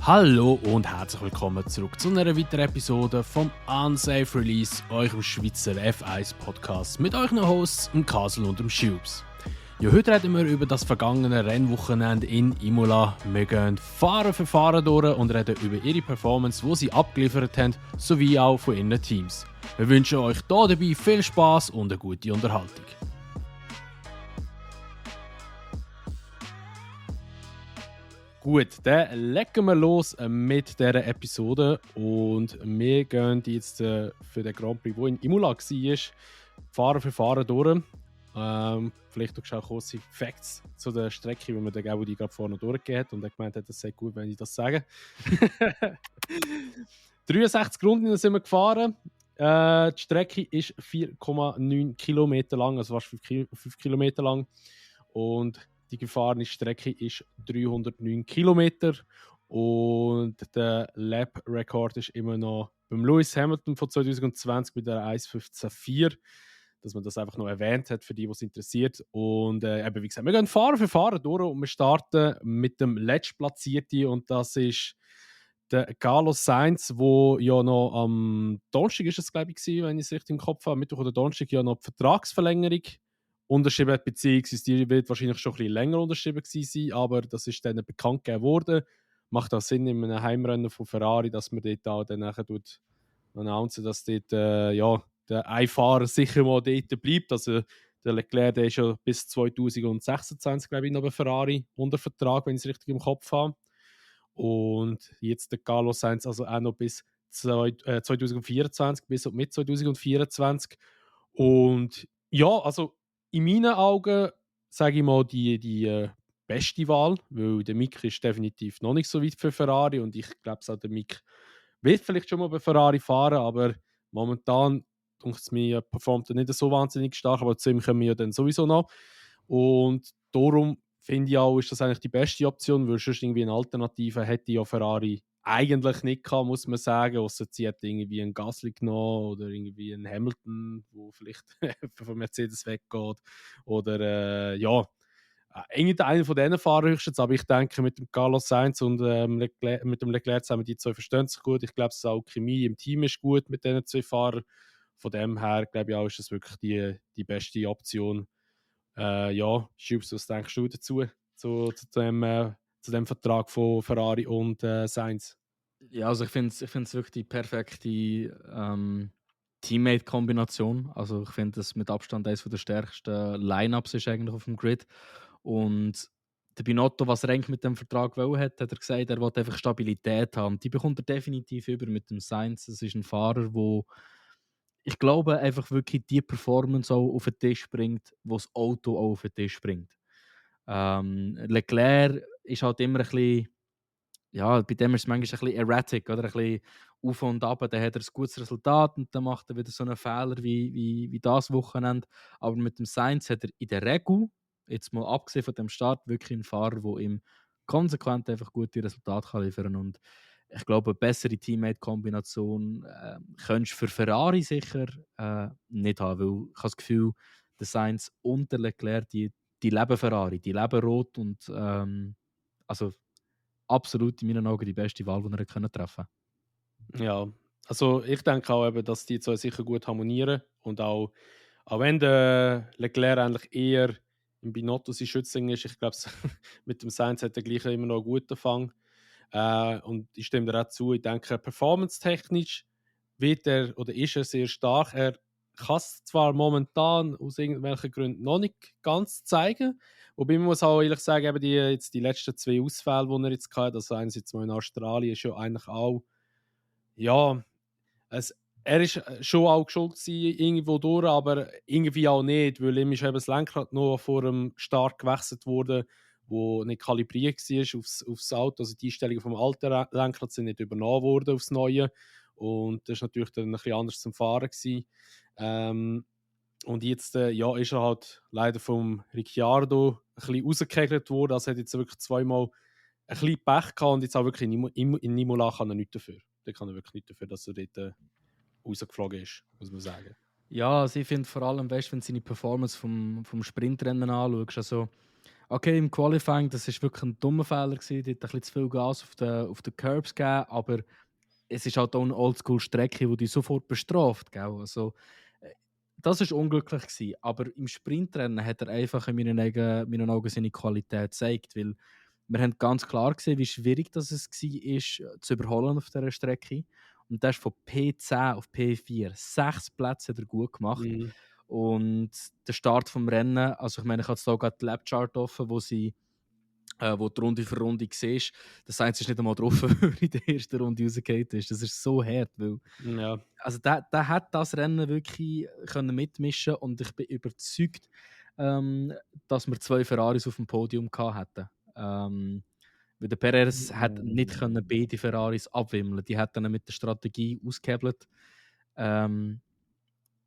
Hallo und herzlich willkommen zurück zu einer weiteren Episode vom Unsafe Release, eurem Schweizer F1-Podcast mit euren Hosts, dem Kasel und dem Schubs. Ja, heute reden wir über das vergangene Rennwochenende in Imola. Wir gehen Fahrer für Fahrer durch und reden über ihre Performance, die sie abgeliefert haben, sowie auch von ihren Teams. Wir wünschen euch hier dabei viel Spaß und eine gute Unterhaltung. Gut, dann legen wir los mit dieser Episode und wir gehen jetzt für den Grand Prix, der in Imola war, Fahrer für Fahrer durch. Vielleicht auch kurze Facts zu der Strecke, wie man den Gaudi gerade vorne durchgegeben hat und er gemeint hat, das sei gut, wenn ich das sage. 63 Runden sind wir gefahren. Die Strecke ist 4,9 Kilometer lang, also fast 5 Kilometer lang. Und die gefahrene Strecke ist 309 Kilometer. Und der Lap-Rekord ist immer noch beim Lewis Hamilton von 2020 mit der 1,15,4. Dass man das einfach noch erwähnt hat, für die, was interessiert. Und eben, wie gesagt, wir gehen Fahrer für Fahrer durch und wir starten mit dem Letztplatzierten und das ist der Carlos Sainz, der ja noch am Donnerstag ist es, glaube ich, wenn ich es richtig im Kopf habe, Mittwoch oder Donnerstag ja noch die Vertragsverlängerung unterschrieben hat, beziehungsweise die wird wahrscheinlich schon ein bisschen länger unterschrieben gewesen sein, aber das ist dann bekannt gegeben worden. Macht auch Sinn in einem Heimrennen von Ferrari, dass man dort auch dann nachher announcen, dass dort der Einfahrer sicher mal dort bleibt. Also der Leclerc, der ist ja bis 2026, glaube ich, noch bei Ferrari unter Vertrag, wenn ich es richtig im Kopf habe. Und jetzt der Carlos Sainz also auch noch bis 2024, bis mit 2024. Und ja, also in meinen Augen sage ich mal die beste Wahl, weil der Mick ist definitiv noch nicht so weit für Ferrari und ich glaube auch der Mick wird vielleicht schon mal bei Ferrari fahren, aber momentan denke es mir, performt er nicht so wahnsinnig stark, aber zu ihm kommen wir ja dann sowieso noch. Und darum finde ich auch, ist das eigentlich die beste Option, weil sonst irgendwie eine Alternative hätte ja Ferrari eigentlich nicht gehabt, muss man sagen, außer sie hat irgendwie einen Gasly genommen oder irgendwie einen Hamilton, wo vielleicht von Mercedes weggeht oder irgendeiner von diesen Fahrern höchstens, aber ich denke mit dem Carlos Sainz und mit dem Leclerc zusammen, die zwei verstehen sich gut, ich glaube auch die Chemie im Team ist gut mit diesen zwei Fahrern, von dem her glaube ich auch, ist das wirklich die beste Option. Ja, Schubs, was denkst du dazu, zu dem Vertrag von Ferrari und Sainz? Ja, also ich finde es wirklich die perfekte Teammate-Kombination. Also ich finde das mit Abstand eines der stärksten Lineups ist eigentlich auf dem Grid. Und der Binotto, was er eigentlich mit dem Vertrag wollte, hat er gesagt, er wollte einfach Stabilität haben. Und die bekommt er definitiv über mit dem Sainz. Es ist ein Fahrer, wo ich glaube einfach wirklich die Performance auch auf den Tisch bringt, wo das Auto auch auf den Tisch bringt. Leclerc ist halt immer ein bisschen, ja, bei dem ist es manchmal ein bisschen erratic, oder? Ein bisschen auf und ab, dann hat er ein gutes Resultat und dann macht er wieder so einen Fehler wie das Wochenende. Aber mit dem Sainz hat er in der Regel, jetzt mal abgesehen von dem Start, wirklich einen Fahrer, der ihm konsequent einfach gute Resultate kann liefern kann. Und ich glaube, eine bessere Teammate-Kombination könntest du für Ferrari sicher nicht haben, weil ich habe das Gefühl, der Sainz und der Leclerc, die leben Ferrari, die leben rot und also absolut in meinen Augen die beste Wahl, die er treffen konnte. Ja, also ich denke auch eben, dass die zwei sicher gut harmonieren und auch wenn der Leclerc eigentlich eher im Binotto sein Schützling ist, ich glaube, mit dem Sainz hat er gleich immer noch einen guten Fang. Und ich stimme dir auch zu, ich denke, performance-technisch wird er oder ist er sehr stark. Er kann es zwar momentan aus irgendwelchen Gründen noch nicht ganz zeigen, wobei man muss auch ehrlich sagen, eben die letzten zwei Ausfälle, die er jetzt hatte, also eins jetzt mal in Australien, ist ja eigentlich auch, ja, er ist schon auch schuld gewesen, irgendwo durch, aber irgendwie auch nicht, weil ihm ist eben das Lenkrad noch vor dem Start gewechselt worden, wo nicht kalibriert war aufs Auto. Also die Einstellungen vom alten Lenkrad sind nicht übernommen worden aufs neue. Und das ist natürlich dann ein bisschen anders zum Fahren gewesen. Und jetzt ja, ist er halt leider vom Ricciardo ein bisschen rausgekegelt worden. Also er hat jetzt wirklich zweimal ein bisschen Pech gehabt und jetzt auch wirklich in Imola kann er nichts dafür. Da kann er wirklich nichts dafür, dass er dort rausgeflogen ist, muss man sagen. Ja, also ich finde vor allem, weißt, wenn du seine Performance vom Sprintrennen anschaust, also Okay, im Qualifying, das ist wirklich ein dummer Fehler gewesen. Dort ein bisschen zu viel Gas auf den Curbs gegeben, aber es ist halt auch eine Oldschool-Strecke, die dich sofort bestraft, gell? Also, äh, das ist unglücklich gewesen, aber im Sprintrennen hat er einfach in meinen Augen seine Qualität gezeigt, weil wir haben ganz klar gesehen, wie schwierig das es war, zu überholen auf dieser Strecke. Und der ist von P10 auf P4 6 Plätze hat er gut gemacht. Mhm. Und der Start vom Rennen, also ich meine, ich habe jetzt hier gerade die Labchart offen, wo du Runde für Runde siehst. Das Sainz ist nicht einmal drauf, weil er in der ersten Runde rausgefallen ist. Das ist so hart, weil Ja. also der hat das Rennen wirklich können mitmischen und ich bin überzeugt, ähm, dass wir 2 Ferraris auf dem Podium gehabt hätten. Weil der Perez hat nicht können Mhm. beide Ferraris abwimmeln. Die hat dann mit der Strategie ausgehebelt. Ähm,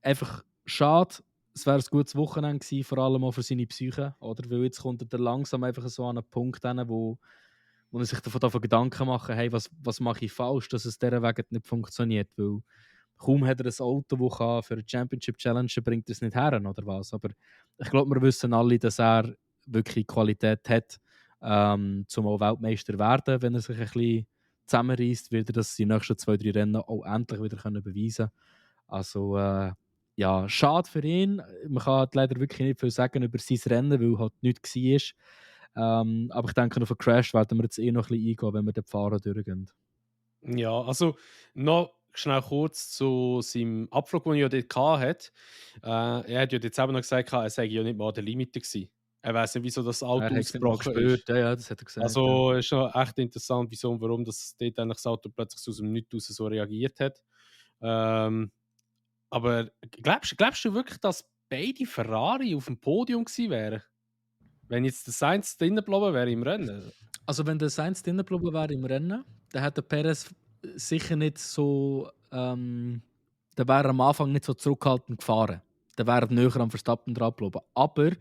Einfach schade. Es wäre ein gutes Wochenende gewesen, vor allem auch für seine Psyche, oder? Weil jetzt kommt er langsam einfach so an einen Punkt hin, wo er sich davon Gedanken machen, hey, was mache ich falsch, dass es dieser Weg nicht funktioniert, weil kaum hat er ein Auto, das für eine Championship Challenge bringt es nicht her, oder was? Aber ich glaube, wir wissen alle, dass er wirklich Qualität hat, zum auch Weltmeister zu werden, wenn er sich ein bisschen zusammenreißt, wird er das die nächsten 2, 3 Rennen auch endlich wieder können beweisen. Also ja, schade für ihn. Man kann halt leider wirklich nicht viel sagen über sein Rennen, weil halt nichts war. Aber ich denke, auf einen Crash werden wir jetzt noch ein bisschen eingehen, wenn wir den Fahrer durchgehen. Ja, also noch schnell kurz zu seinem Abflug, den er ja dort hatte. Er hat ja jetzt eben noch gesagt, er sei ja nicht mal der Limiter gewesen. Er weiß nicht, wieso das Er Auto hat es nicht mal ausgebrochen gespürt, ist. ja, ja, das hat er gesagt. Ja. Also ist noch echt interessant, wieso und warum das dort eigentlich das Auto plötzlich so aus dem Nichts raus so reagiert hat. Ähm, aber glaubst du wirklich, dass beide Ferrari auf dem Podium gewesen wären? Wenn jetzt der Sainz drinnen geblieben wäre im Rennen? Also, wenn der Sainz drin geblieben wäre im Rennen, dann hätte Perez sicher nicht so, dann wäre er am Anfang nicht so zurückhaltend gefahren. Dann wäre er näher am Verstappen dran geblieben. Aber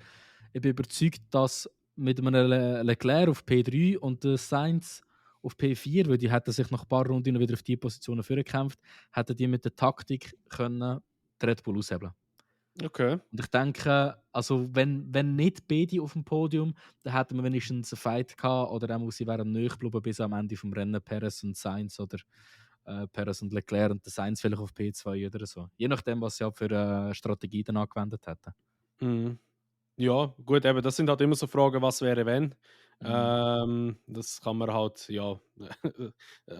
ich bin überzeugt, dass mit einem Leclerc auf P3 und der Sainz auf P4, weil die hätten sich nach ein paar Runden wieder auf die Positionen vorgekämpft, hätten die mit der Taktik können die Red Bull aushebeln. Okay. Und ich denke, also wenn nicht beide auf dem Podium, dann hätten wir wenigstens einen Fight gehabt oder auch sie wären nahe geblieben bis am Ende vom Rennen, Perez und Sainz oder Perez und Leclerc und der Sainz vielleicht auf P2 oder so. Je nachdem, was sie halt für eine Strategie dann angewendet hätten. Mhm. Ja, gut, eben, das sind halt immer so Fragen, was wäre, wenn. Mhm. Das kann man halt, ja,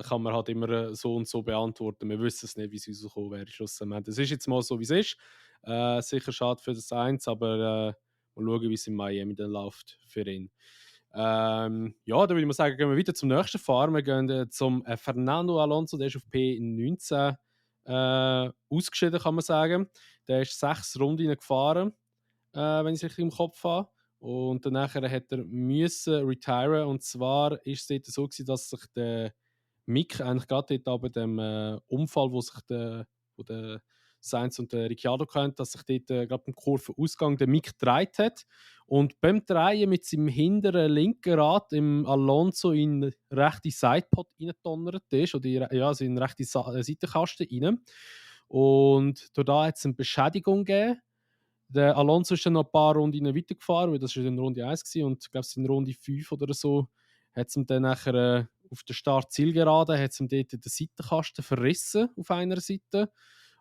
kann man halt immer so und so beantworten. Wir wissen es nicht, wie es rausgekommen wäre schlussendlich. Es ist jetzt mal so, wie es ist. Sicher schade für das Eins, aber mal schauen, wie es in Miami dann läuft für ihn. Ja, dann würde ich mal sagen, gehen wir wieder zum nächsten Fahrer. Wir gehen zum Fernando Alonso, der ist auf P19 ausgeschieden, kann man sagen. Der ist 6 Runden gefahren, wenn ich es richtig im Kopf habe. Und dann nachher hat er müssen retiren. Und zwar ist es dort so gewesen, dass sich der Mick eigentlich gerade dort bei dem Unfall, wo der Sainz und der Ricciardo hatten, dass sich dort gerade beim Kurvenausgang der Mick gedreht hat. Und beim Drehen mit seinem hinteren linken Rad im Alonso in den rechten Sidepod reingedonnert ist, oder also in den rechten Seitenkasten rein. Und da hat es eine Beschädigung gegeben. Der Alonso ist dann noch ein paar Runden weitergefahren, weil das war in Runde 1 gewesen, und ich glaube, in Runde 5 oder so hat es ihm dann nachher auf der Start-Zielgerade hat's ihm dort den Seitenkasten verrissen auf einer Seite.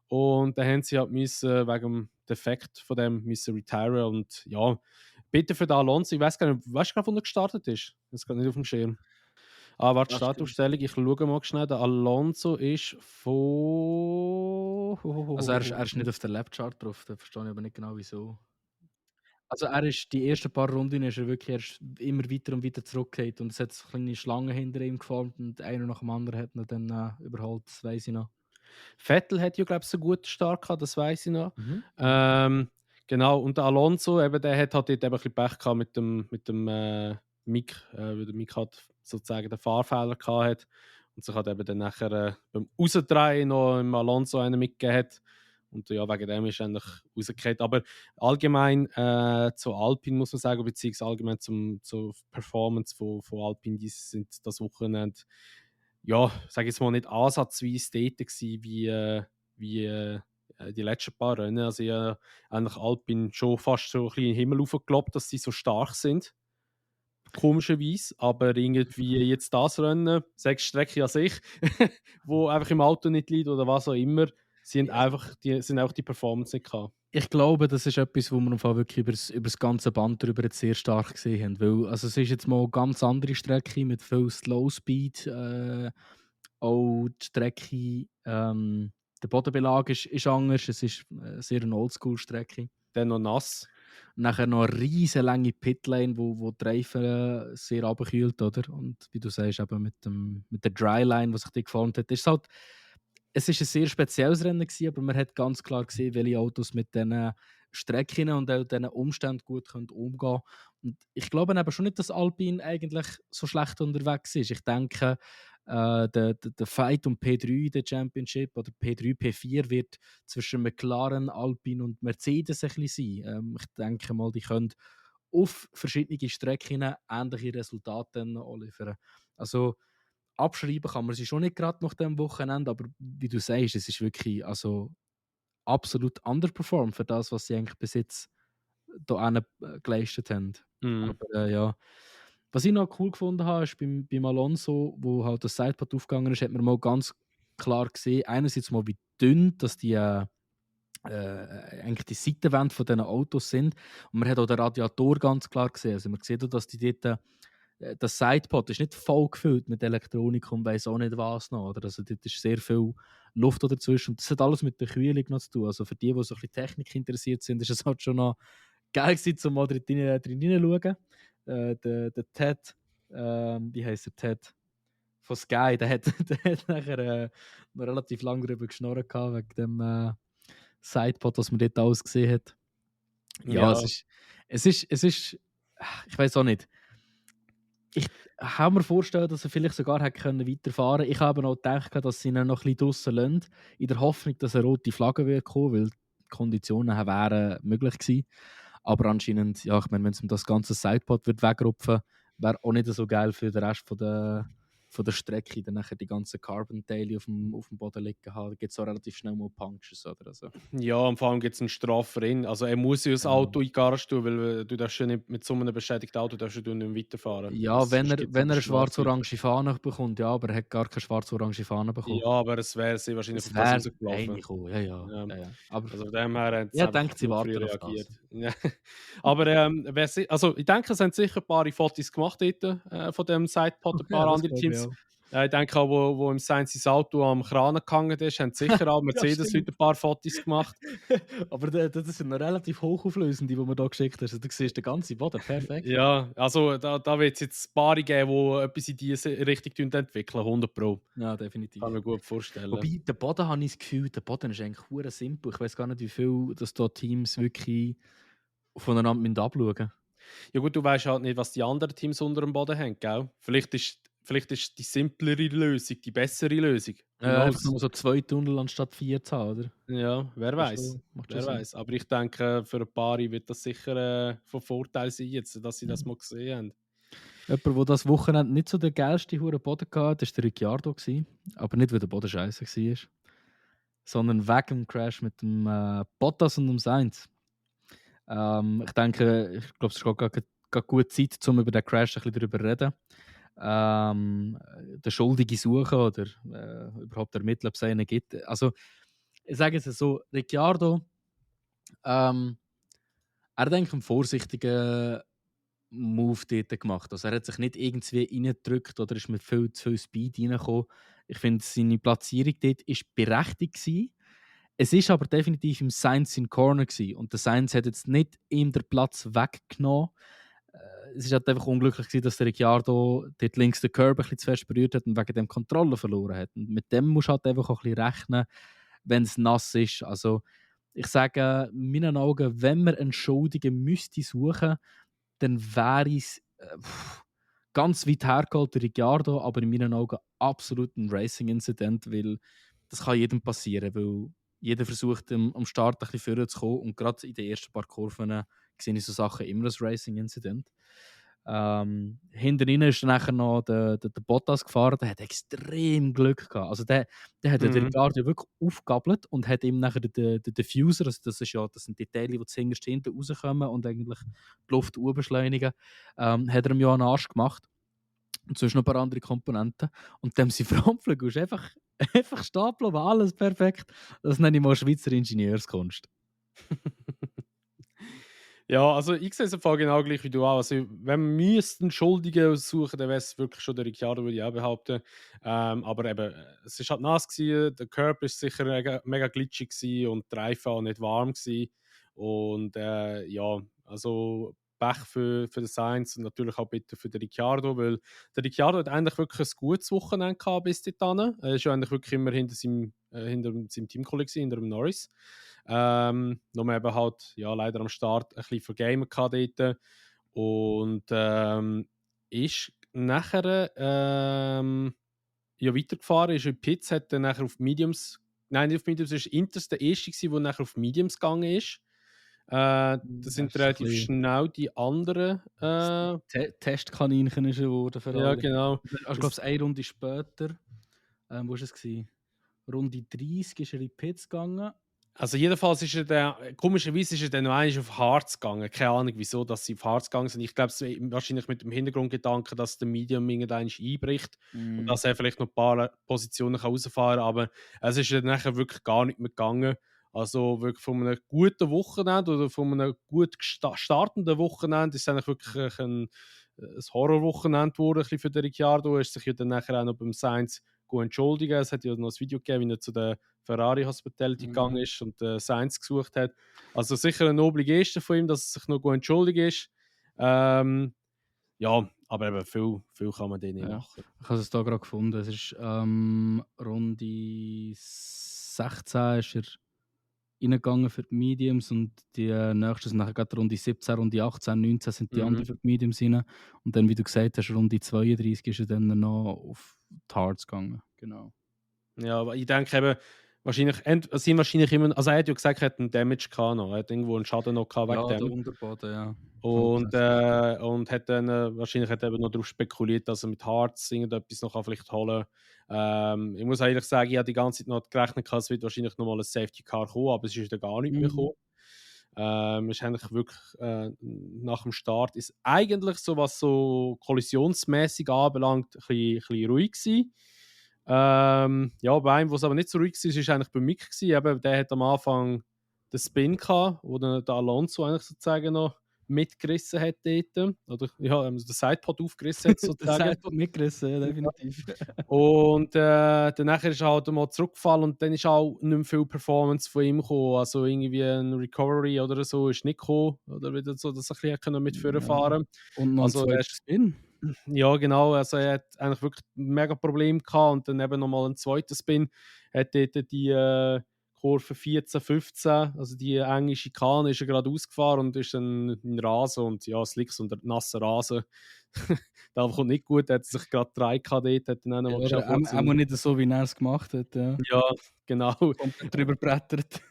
Und dann haben sie halt müssen, wegen dem Defekt von dem müssen retiren. Und ja, bitte für den Alonso, ich weiß gar nicht, weißt du gerade, wo er gestartet ist? Das ist gar nicht auf dem Schirm. Ah, warte, Das stimmt. Startaufstellung, ich schaue mal schnell. Der Alonso ist von. Also er ist nicht auf der Lapchart drauf, da verstehe ich aber nicht genau wieso. Also er ist die ersten paar Runden ist er wirklich erst immer weiter und weiter zurückgefallen und es hat so kleine Schlangen hinter ihm geformt und einer nach dem anderen hat ihn dann überholt, das weiß ich noch. Vettel hat ja, glaube ich, so einen guten Start gehabt, das weiß ich noch. Mhm. Ähm, genau, und der Alonso, eben, der hat halt dort eben ein bisschen Pech gehabt mit dem Mick, weil der Mick halt sozusagen den Fahrfehler gehabt hat und sich halt eben dann nachher beim Rausdrehen noch im Alonso einen mitgegeben hat. Und ja, wegen dem ist er eigentlich rausgekehrt. Aber allgemein zu Alpine muss man sagen, beziehungsweise allgemein zur Performance von Alpine, die sind das Wochenende, ja, sage jetzt mal, nicht ansatzweise dort gewesen, wie die letzten paar Rennen. Also ich habe eigentlich Alpine schon fast so ein bisschen in den Himmel hochgelobt, dass sie so stark sind. komischerweise, aber irgendwie jetzt das Rennen, sechs Strecke an sich, wo einfach im Auto nicht liegt oder was auch immer, sind einfach die Performance nicht gehabt. Ich glaube, das ist etwas, wo wir im Fall wirklich übers ganze Band drüber jetzt sehr stark gesehen haben. Weil, also es ist jetzt mal eine ganz andere Strecke mit viel Slow Speed. Auch die Strecke, der Bodenbelag ist anders. Es ist sehr eine Oldschool-Strecke. Dann noch nass. Nachher noch eine riesen lange Pitlane, wo die Reifen sehr abkühlt, oder? Und wie du sagst, eben mit der Dryline, die sich dir geformt hat, ist halt, es ist ein sehr spezielles Rennen gewesen, aber man hat ganz klar gesehen, welche Autos mit diesen Strecken und auch diesen Umständen gut können umgehen können. Und ich glaube aber schon nicht, dass Alpine eigentlich so schlecht unterwegs ist. Ich denke, der Fight um P3, der Championship, oder P3, P4 wird zwischen McLaren, Alpine und Mercedes ein bisschen sein. Ich denke mal, die können auf verschiedene Strecken ähnliche Resultate dann auch liefern. Also abschreiben kann man sie schon nicht gerade nach dem Wochenende, aber wie du sagst, es ist wirklich also absolut underperformed für das, was sie eigentlich bis jetzt hier geleistet haben. Mhm. Aber ja. Was ich noch cool gefunden habe, ist beim Alonso, wo halt das Sidepod aufgegangen ist, hat man mal ganz klar gesehen, einerseits mal, wie dünn dass die eigentlich die Seitenwände von diesen Autos sind. Und man hat auch den Radiator ganz klar gesehen. Also man sieht auch, dass die dort, das Sidepod ist nicht voll gefüllt mit Elektronik und weiss auch nicht was noch. Oder? Also dort ist sehr viel Luft dazwischen. Und das hat alles mit der Kühlung noch zu tun. Also für die so ein bisschen Technik interessiert sind, ist es halt schon noch geil gewesen, um mal drin hineinzuschauen. Der Ted, wie heisst der Ted? Von Sky, der hat, der hat nachher noch relativ lange darüber geschnurrt gehabt, wegen dem Sidepod, was man dort alles gesehen hat. Ja, Ja. es ist, ich weiß auch nicht. Ich kann mir vorstellen, dass er vielleicht sogar hätte weiterfahren können. Ich habe auch gedacht, dass sie ihn noch ein bisschen draussen lassen, in der Hoffnung, dass eine rote Flagge wird kommen, weil die Konditionen wären möglich gewesen. Aber anscheinend, ja, ich meine, wenn es um das ganze Sidepod wird wegrupfen, wäre auch nicht so geil für den Rest von der Strecke, dann nachher die ganzen Carbon-Teile auf dem Boden liegen haben. Da gibt es auch relativ schnell mal Punctures, oder? Also, Ja, und vor allem gibt es einen Strafe drin. Also er muss ja das genau. Auto in die Garage tun, weil du darfst ja nicht mit so einem beschädigten Auto darfst du nicht mehr weiterfahren. Ja, Das, wenn sonst er, gibt es wenn aber er eine Strafe. schwarz-orange Fahne bekommt, ja, aber er hat gar keine schwarz-orange Fahne bekommen. Ja, aber es wäre sehr wahrscheinlich Es auf das wäre rausgelaufen. reingekommen, ja, ja, Ja. ja, ja. Aber Also von dem her haben sie ich einfach denke, sie genug früh warten auf reagiert. das. Ja. Aber also ich denke, es haben sicher ein paar Fotos gemacht dort, von dem Sidepod, ein Ja, paar das andere glaube ich Teams. auch. Ich denke auch, wo im Sainz sein Auto am Kran gehangen ist, haben sicher auch Ja, Mercedes stimmt. heute ein paar Fotos gemacht. Aber das sind noch relativ hochauflösende, die man da geschickt hast. Also, du siehst den ganzen Boden perfekt. Ja, also da wird es jetzt Paare geben, die etwas in diese Richtung entwickeln, 100 Pro. Ja, definitiv. Kann ich mir gut vorstellen. Wobei, der Boden habe ich das Gefühl, der Boden ist eigentlich hure simpel. Ich weiß gar nicht, wie viel dass da Teams wirklich voneinander abschauen müssen. Ja gut, du weißt halt nicht, was die anderen Teams unter dem Boden haben, gell? Vielleicht ist die simplere Lösung die bessere Lösung. Who Einfach knows? nur so 2 Tunnel anstatt 4 zu haben, oder? Ja, wer Macht weiß. schon, macht schon Wer Sinn. weiß. Aber ich denke, für ein paar wird das sicher von Vorteil sein, jetzt, dass sie Ja. das mal gesehen haben. Jemand, der das Wochenende nicht so der geilste hure Boden hatte, war der Ricciardo. Aber nicht, weil der Boden scheiße war, sondern wegen dem Crash mit dem Bottas und dem Sainz. Ich denke, ich glaube, es ist gerade gute Zeit, um über den Crash ein bisschen darüber zu reden. Den Schuldigen suchen oder überhaupt ermitteln, ob es einen gibt. Also, ich sage es so, Ricciardo, ähm, er hat eigentlich einen vorsichtigen Move dort gemacht. Also, er hat sich nicht irgendwie reingedrückt oder ist mit viel zu viel Speed reingekommen. Ich finde, seine Platzierung dort war berechtigt gewesen. Es ist aber definitiv im Sainz in Corner gewesen. Und der Sainz hat jetzt nicht ihm den Platz weggenommen. Es ist halt einfach unglücklich gewesen, dass der Ricciardo dort links den Curb ein bisschen zu fest berührt hat und wegen dem Kontrolle verloren hat. Und mit dem musst du halt einfach auch ein bisschen rechnen, wenn es nass ist. Also ich sage, in meinen Augen, wenn man einen Schuldigen müsste suchen, dann wäre es ganz weit hergeholt der Ricciardo, aber in meinen Augen absolut ein Racing-Incident, weil das kann jedem passieren, weil jeder versucht am Start ein bisschen vorzukommen und gerade in den ersten paar Kurven sehe ich so Sachen immer als Racing-Incident. Hinter ihnen ist dann nachher noch der Bottas gefahren, der hat extrem Glück gehabt. Also der hat den Mhm. Ricciardo wirklich aufgegabelt und hat ihm nachher den Diffuser, also das sind die Teile, die zuhinterst hinten rauskommen und eigentlich die Luft beschleunigen, hat er ihm ja an den Arsch gemacht. Und sonst noch ein paar andere Komponenten. Und dem sein Frontflügel ist einfach, einfach stehen geblieben, alles perfekt. Das nenne ich mal Schweizer Ingenieurskunst. Ja, also ich sehe es im Fall genau gleich wie du auch. Also, wenn wir müssten Schuldige suchen, dann wäre es wirklich schon der Ricciardo, würde ich auch behaupten. Aber eben, es ist halt nass gewesen, der Curb ist sicher mega glitschig gewesen und die Reifen auch nicht warm gewesen. Und ja, also Pech für den Sainz und natürlich auch bitte für den Ricciardo, weil der Ricciardo hat eigentlich wirklich ein gutes Wochenende gehabt bis dahin. Er ist ja eigentlich wirklich immer hinter seinem Teamkollegen, hinter dem Norris. Nur eben halt, ja, leider am Start ein bisschen vergamen dort. Und ist nachher ja, weitergefahren, ist in Pits, hat dann nachher auf Mediums, nein, nicht auf Mediums, ist Inters der erste gewesen, der nachher auf Mediums gegangen ist. Das Das sind ist so ein relativ bisschen schnell die anderen. das Testkaninchen ist er geworden für Ja, alle. genau. Also, ich glaube, Das, eine Runde später, wo war es? Runde 30 ist er in die Pits gegangen. also jedenfalls ist er dann, komischerweise ist er dann noch einmal auf Harz gegangen. Keine Ahnung, wieso, dass sie auf Harz gegangen sind. Ich glaube, es wahrscheinlich mit dem Hintergrundgedanken, dass der Medium irgendwann einbricht und Mm. dass er vielleicht noch ein paar Positionen rausfahren kann. Aber es ist dann nachher wirklich gar nicht mehr gegangen. Also wirklich von einem guten Wochenende oder von einem gut startenden Wochenende ist es eigentlich wirklich ein Horrorwochenende geworden, ein bisschen für den Ricciardo. Er ist sich ja dann nachher auch noch beim Sainz gut entschuldigen. Es hat ja noch ein Video gegeben, wie er zu der Ferrari Hospitality gegangen Mhm. ist und Sainz gesucht hat. Also sicher eine noble Geste von ihm, dass er sich noch gut entschuldigt ist. Ja, aber eben viel kann man denen nicht Ja, machen. ich habe es da gerade gefunden. Es ist Runde 16 ist er reingegangen für die Mediums und die nächsten sind nachher gerade Runde 17, Runde 18, 19 sind die Mhm. anderen für die Mediums rein. Und dann, wie du gesagt hast, Runde 32 ist er dann noch auf die Hards gegangen. Genau. Ja, aber ich denke eben, wahrscheinlich, es sind wahrscheinlich immer, also er hat ja gesagt, er hat einen Damage gehabt noch. Er hat irgendwo einen Schaden noch gehabt wegen Ja, der dem. Unterboden, ja. Und, Hauptsächlich. und hat dann wahrscheinlich hat er eben noch darauf spekuliert, dass er mit Harz irgendetwas noch kann vielleicht holen kann. Ich muss ehrlich sagen, ich habe die ganze Zeit noch gerechnet, es wird wahrscheinlich noch mal ein Safety Car kommen, aber es ist dann gar nicht mehr Mhm. gekommen. Ist eigentlich wirklich nach dem Start ist eigentlich so, was so kollisionsmäßig anbelangt, ein bisschen ruhig gewesen. Ja, bei einem, wo es aber nicht so ruhig war, ist eigentlich bei Mick gewesen. Eben, der hat am Anfang den Spin gehabt, wo dann der Alonso eigentlich sozusagen noch mitgerissen hat dort. Oder ja, den Sidepod aufgerissen hat Der sozusagen. Zeitpunkt mitgerissen, ja, definitiv. Und danach ist er halt mal zurückgefallen und dann ist auch nicht mehr viel Performance von ihm gekommen. Also irgendwie ein Recovery oder so ist nicht gekommen. Oder wieder so, dass er ein bisschen mit Ja. fahren. Und noch ein Also er zweiter ist, Spin. ja genau, also er hat eigentlich wirklich mega Problem gehabt und dann eben nochmal einen zweiten Spin. Hat dort die Kurve 14, 15, also die enge Schikane, ist er gerade ausgefahren und ist dann in den Rasen und ja, Slicks und nasser Rasen. Da kommt nicht gut, er hat sich gerade 3K dort, hat dann auch Ja, nochmal oder geschafft, wo auch nicht so, wie er es gemacht hat. Ja. ja, genau. Komplett drüber brettert.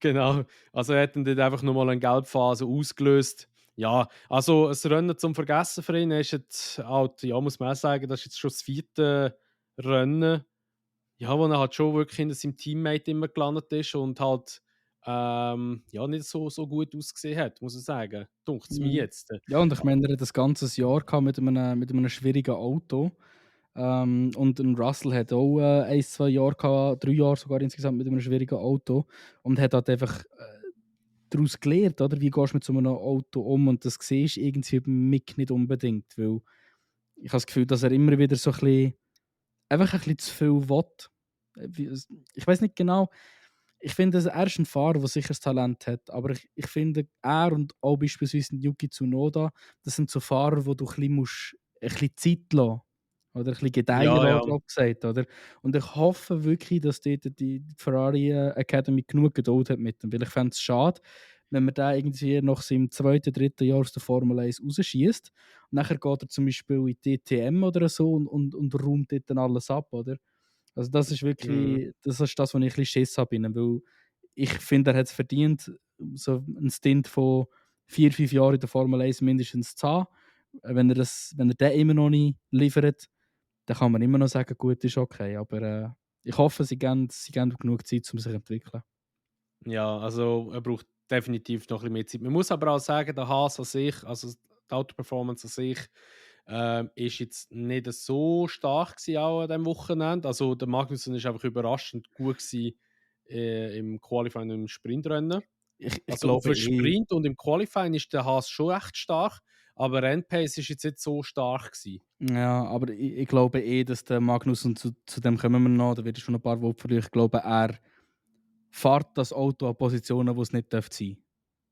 Genau. Also er hat dann dort einfach nochmal eine Gelbphase ausgelöst. Ja, also ein Rennen zum Vergessen für ihn. Er ist jetzt halt, ja, muss man auch sagen, das ist jetzt schon das vierte Rennen, ja, wo er halt schon wirklich hinter seinem Teammate immer gelandet ist und halt ja, nicht so gut ausgesehen hat, muss ich sagen. Dunkt es mir Mhm. jetzt. Ja, und ich meine, er hat das ganze Jahr gehabt mit einem schwierigen Auto. Und ein Russell hat auch 1, 2 Jahre gehabt, 3 Jahre sogar insgesamt mit einem schwierigen Auto. Und hat halt einfach daraus gelernt, oder? Wie gehst du mit so einem Auto um? Und das siehst du irgendwie beim Mick nicht unbedingt, weil ich habe das Gefühl, dass er immer wieder so ein bisschen, einfach ein bisschen zu viel will. Ich weiß nicht genau. Ich finde, er ist ein Fahrer, der sicher das Talent hat, aber ich finde, er und auch beispielsweise Yuki Tsunoda, das sind so Fahrer, wo du ein bisschen Zeit lassen oder ein bisschen gedeihen Ja, ja. lassen, grob gesagt, oder? Und ich hoffe wirklich, dass dort die Ferrari Academy genug Geduld hat mit ihm, weil ich fände es schade, wenn man da irgendwie nach seinem zweiten, dritten Jahr aus der Formel 1 rausschießt. Nachher geht er zum Beispiel in die DTM oder so und räumt dort dann alles ab, oder? Also das ist Mhm. wirklich, das ist das, was ich ein bisschen Schiss habe, weil ich finde, er hat es verdient, so einen Stint von 4, 5 Jahren in der Formel 1 mindestens zu haben. Wenn er den immer noch nicht liefert, dann kann man immer noch sagen, gut, ist okay. Aber ich hoffe, sie geben genug Zeit, um sich zu entwickeln. Ja, also er braucht definitiv noch ein bisschen mehr Zeit. Man muss aber auch sagen, der Haas an sich, also die Autoperformance an sich, ist jetzt nicht so stark gewesen auch an diesem Wochenende. Also der Magnussen ist einfach überraschend gut gewesen, im Qualifying und im Sprintrennen. Ich Also auf glaube dem eh, Sprint und im Qualifying ist der Haas schon echt stark, aber Rennpace ist jetzt nicht so stark gewesen. ja, aber ich glaube eh, dass der Magnus, und zu dem kommen wir noch, da werde ich schon ein paar Worte verlieren, ich glaube, er fährt das Auto an Positionen, wo es nicht sein darf.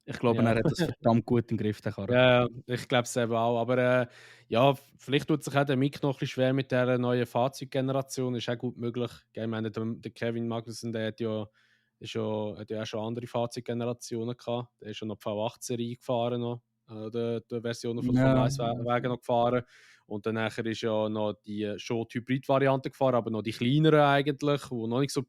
Ich glaube, Ja. er hat das verdammt gut im Griff, der Karre. Ja, ja, ich glaube es eben auch. Aber ja, vielleicht tut sich auch der Mick noch ein bisschen schwer mit dieser neuen Fahrzeuggeneration. Ist auch gut möglich. Ich meine, der Kevin Magnussen, der hat ja auch schon andere Fahrzeuggenerationen gehabt. Der ist schon noch die V8-Serie gefahren, noch, der Versionen von der Formel Ja, 1 Wagen noch gefahren. Und dann nachher ist ja noch die schon die Hybrid-Variante gefahren, aber noch die kleineren eigentlich, die noch nicht so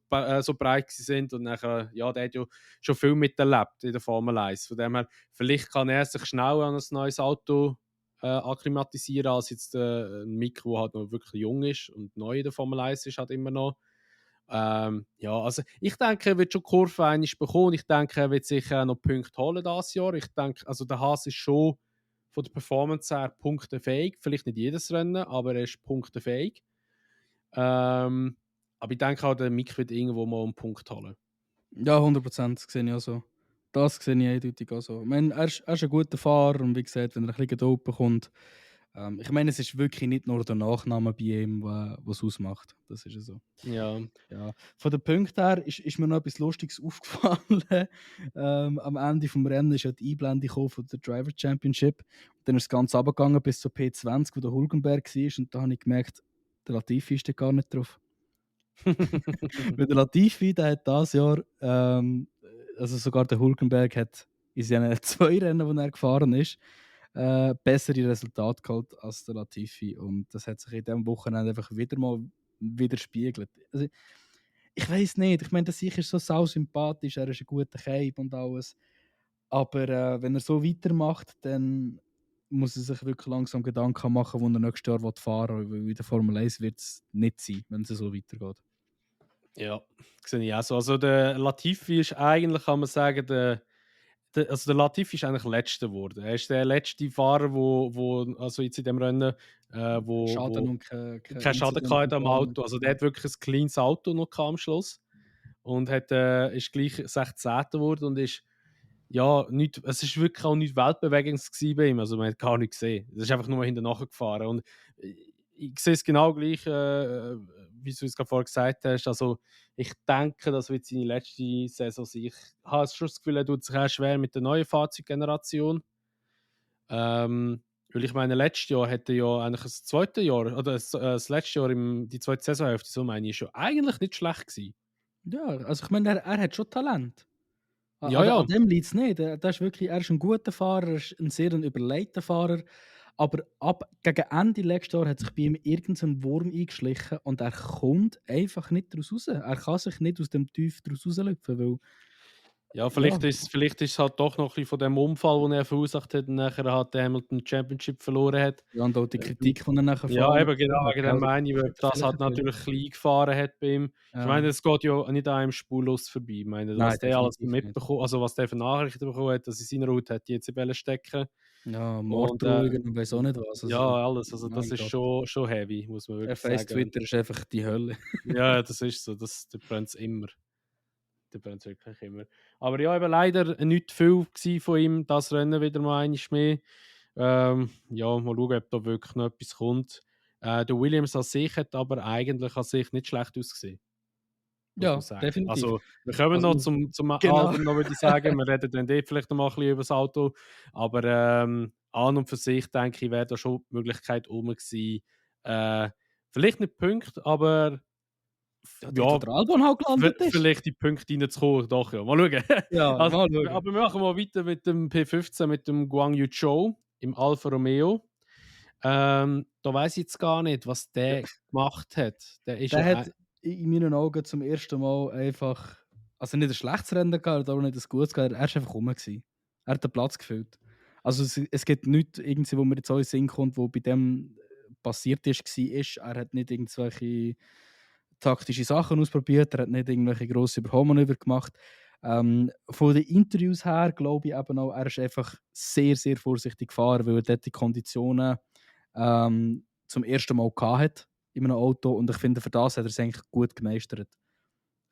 breit sind. Und nachher, ja, der hat ja schon viel miterlebt in der Formel 1. Von dem her, vielleicht kann er sich schnell an ein neues Auto akklimatisieren, als jetzt ein Mick, der halt noch wirklich jung ist und neu in der Formel 1 ist, halt immer noch. Ja, also ich denke, er wird schon die Kurve einmal bekommen. Ich denke, er wird sicher auch noch Punkte holen dieses Jahr. Ich denke, also der Haas ist schon von der Performance her punktefähig. Vielleicht nicht jedes Rennen, aber er ist punktefähig. Aber ich denke auch, der Mick wird irgendwo mal einen Punkt holen. ja, 100%, das sehe ich auch so. Das sehe ich eindeutig auch so. Ich meine, er ist ein guter Fahrer und wie gesagt, wenn er ein bisschen Geduld bekommt, ich meine, es ist wirklich nicht nur der Nachname bei ihm, was ausmacht. Das ist ja so. Ja, Ja. Von den Punkten her ist mir noch etwas Lustiges aufgefallen. Am Ende des Rennens ist ja die Einblendung gekommen von der Driver Championship. Und dann ist es ganz runtergegangen bis zur P20, wo der Hulkenberg war. Und da habe ich gemerkt, der Latifi ist da gar nicht drauf. Weil der Latifi, der hat dieses Jahr, also sogar der Hulkenberg hat in seinen 2 Rennen, die er gefahren ist, bessere Resultate geholt als der Latifi. Und das hat sich in diesem Wochenende einfach wieder mal widerspiegelt. Also, ich weiß nicht, ich meine, der sicher ist so sau sympathisch, er ist ein guter Cape und alles. Aber wenn er so weitermacht, dann muss er sich wirklich langsam Gedanken machen, wo er nächstes Jahr fahren will. Weil in der Formel 1 wird es nicht sein, wenn es so weitergeht. ja, sehe ich auch so. Also der Latifi ist eigentlich, kann man sagen, also der Latifi ist eigentlich Letzter geworden. Er ist der letzte Fahrer, also jetzt in dem Rennen, Schaden wo und kein keinen Schaden Incident hatte und am gar nichts. Auto. Also der hat wirklich ein cleanes Auto noch gehabt am Schluss und ist gleich 16. geworden und ist ja, nicht, es ist wirklich auch nicht weltbewegendes gewesen bei ihm. Also man hat gar nichts gesehen. Es ist einfach nur hinten nachgefahren. Und ich sehe es genau gleich, wie du es gerade vorher gesagt hast. Also ich denke, das wird seine letzte Saison sein. Ich habe schon das Gefühl, er tut sich auch schwer mit der neuen Fahrzeuggeneration. Weil ich meine, letztes Jahr hätte ja eigentlich das zweite Jahr, oder das letzte Jahr, die zweite Saisonhälfte, so meine ich, ist ja eigentlich nicht schlecht gewesen. Ja, also ich meine, er hat schon Talent. Ja, An ja. dem liegt es nicht. Er ist ein guter Fahrer, er ist ein sehr überlegter Fahrer. Aber gegen Ende letztes Jahr hat sich bei ihm irgendein Wurm eingeschlichen und er kommt einfach nicht daraus raus. Er kann sich nicht aus dem Tief daraus rauslüpfen, weil Ja, ja, vielleicht ist es halt doch noch ein bisschen von dem Unfall, den er verursacht hat und nachher hat der Hamilton die Championship verloren hat. ja, und auch die Kritik, die er nachher vor Ja, allem eben genau, bekommen hat, wegen dem gell, meine ich, das weil hat das vielleicht halt ein bisschen, natürlich klein gefahren hat bei ihm. Ich ja, meine, es geht ja nicht an einem spurlos vorbei. Ich meine, nein, was der alles definitiv nicht. mitbekommen, also was der für Nachrichten bekommen hat, dass in seiner Haut hat die jetzt stecken. Ja, Und Morddrohungen und weiss auch nicht was. ja, Also, alles. Also das mein ist Gott. schon heavy, muss man Der wirklich Face sagen. Twitter ist einfach die Hölle. Ja, das ist so, da brennt es immer. Da brennt es wirklich immer. Aber ja, eben leider nicht viel gewesen von ihm, das Rennen wieder mal einmal mehr. Ja, mal schauen, ob da wirklich noch etwas kommt. Der Williams an sich hat aber eigentlich an sich nicht schlecht ausgesehen, muss man Ja, sagen. definitiv. Also, wir kommen Also, noch zum genau. Album, noch würde ich sagen. Wir reden dann dort vielleicht noch mal ein bisschen über das Auto. Aber an und für sich, denke ich, wäre da schon die Möglichkeit rum gewesen. Äh, vielleicht nicht Punkte, aber Ja, dort, wo ja, der Albon halt gelandet ist. vielleicht die Punkte reinzukommen. Doch, ja. Mal schauen. Ja, Also, mal schauen. aber wir machen mal weiter mit dem P15, mit dem Guang Yu Zhou im Alfa Romeo. Da weiß ich jetzt gar nicht, was Ja, der gemacht hat. Der ist der ja. hat in meinen Augen zum ersten Mal einfach, also nicht ein schlechtes Rennen gehabt, aber auch nicht ein gutes gehabt. Er war einfach rum gewesen. Er hat den Platz gefüllt. Also es gibt nichts, irgendwie, wo mir jetzt auch in den Sinn kommt, wo bei dem passiert ist, war. Er hat nicht irgendwelche taktische Sachen ausprobiert, er hat nicht irgendwelche grossen Überholmanöver gemacht. Von den Interviews her glaube ich eben auch, er ist einfach sehr, sehr vorsichtig gefahren, weil er dort die Konditionen zum ersten Mal hat in einem Auto und ich finde, für das hat er es eigentlich gut gemeistert.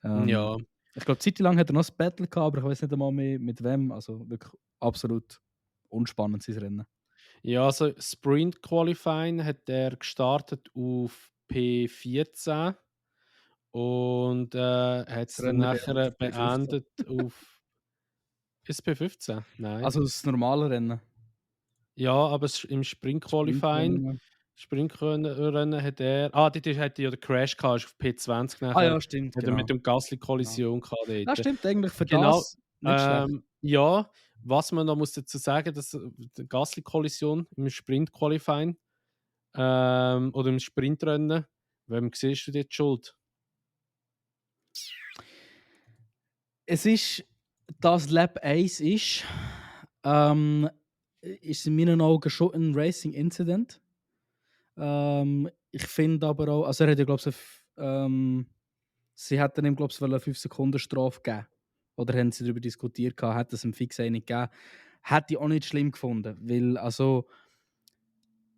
Ähm, Ja. Ich glaube, zeitlang hat er noch ein Battle gehabt, aber ich weiß nicht einmal mehr mit wem. Also wirklich absolut unspannend sein Rennen. Ja, also Sprint Qualifying hat er gestartet auf P14 und hat Das es dann Rennen nachher beendet P15. beendet auf. Ist es P15? Nein. Also das normale Rennen. Ja, aber im Sprint Qualifying, Sprintrennen. Sprintrennen hat er. Ah, dort hat er ja den Crash gehabt, ist auf P20 Ah nachher. ja, stimmt, Hat er mit genau. dem Gasly Genau. Kollision gehabt Ja, dort. stimmt eigentlich für Genau, das nicht schlecht. ja, was man da muss dazu sagen, dass die Gasly-Kollision im Sprint-Qualifying oder im Sprintrennen, wem siehst du dort die Schuld? Es ist, das Lab 1 ist in meinen Augen schon ein Racing-Incident. Ich finde aber auch, also er hat ja, glaube ich, sie hätten ihm, glaube ich, eine 5-Sekunden-Strafe geben. Oder haben sie darüber diskutiert, hat es ihm fix eine gegeben. Hätte ich auch nicht schlimm gefunden, weil also,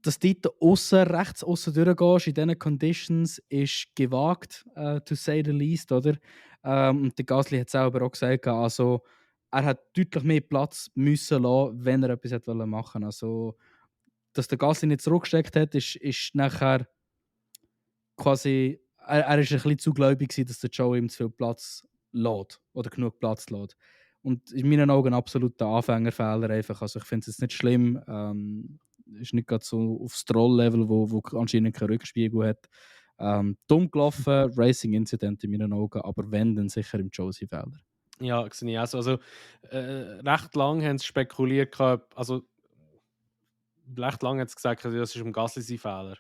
dass du dort rechts aussen durchgehst in diesen Conditions, ist gewagt, to say the least, oder? Und der Gasly hat selber auch gesagt, also, er hat deutlich mehr Platz müssen lassen, wenn er etwas hätte machen wollen. Also, dass der Gasly nicht zurückgesteckt hat, ist nachher quasi, er ist ein bisschen zu gläubig gewesen, dass der Joe ihm zu viel Platz lässt oder genug Platz lässt. Und in meinen Augen absoluter Anfängerfehler einfach. Also ich finde es jetzt nicht schlimm. Ist nicht gerade so auf Stroll-Level, wo anscheinend keinen Rückspiegel hat. Dumm gelaufen, Racing-Incident in meinen Augen, aber wenn, dann sicher im Josie-Fehler. Ja, sehe ich auch so. Also, recht lang haben sie spekuliert gehabt, also recht lang hat sie gesagt, also, das ist im Gasly sein Fehler.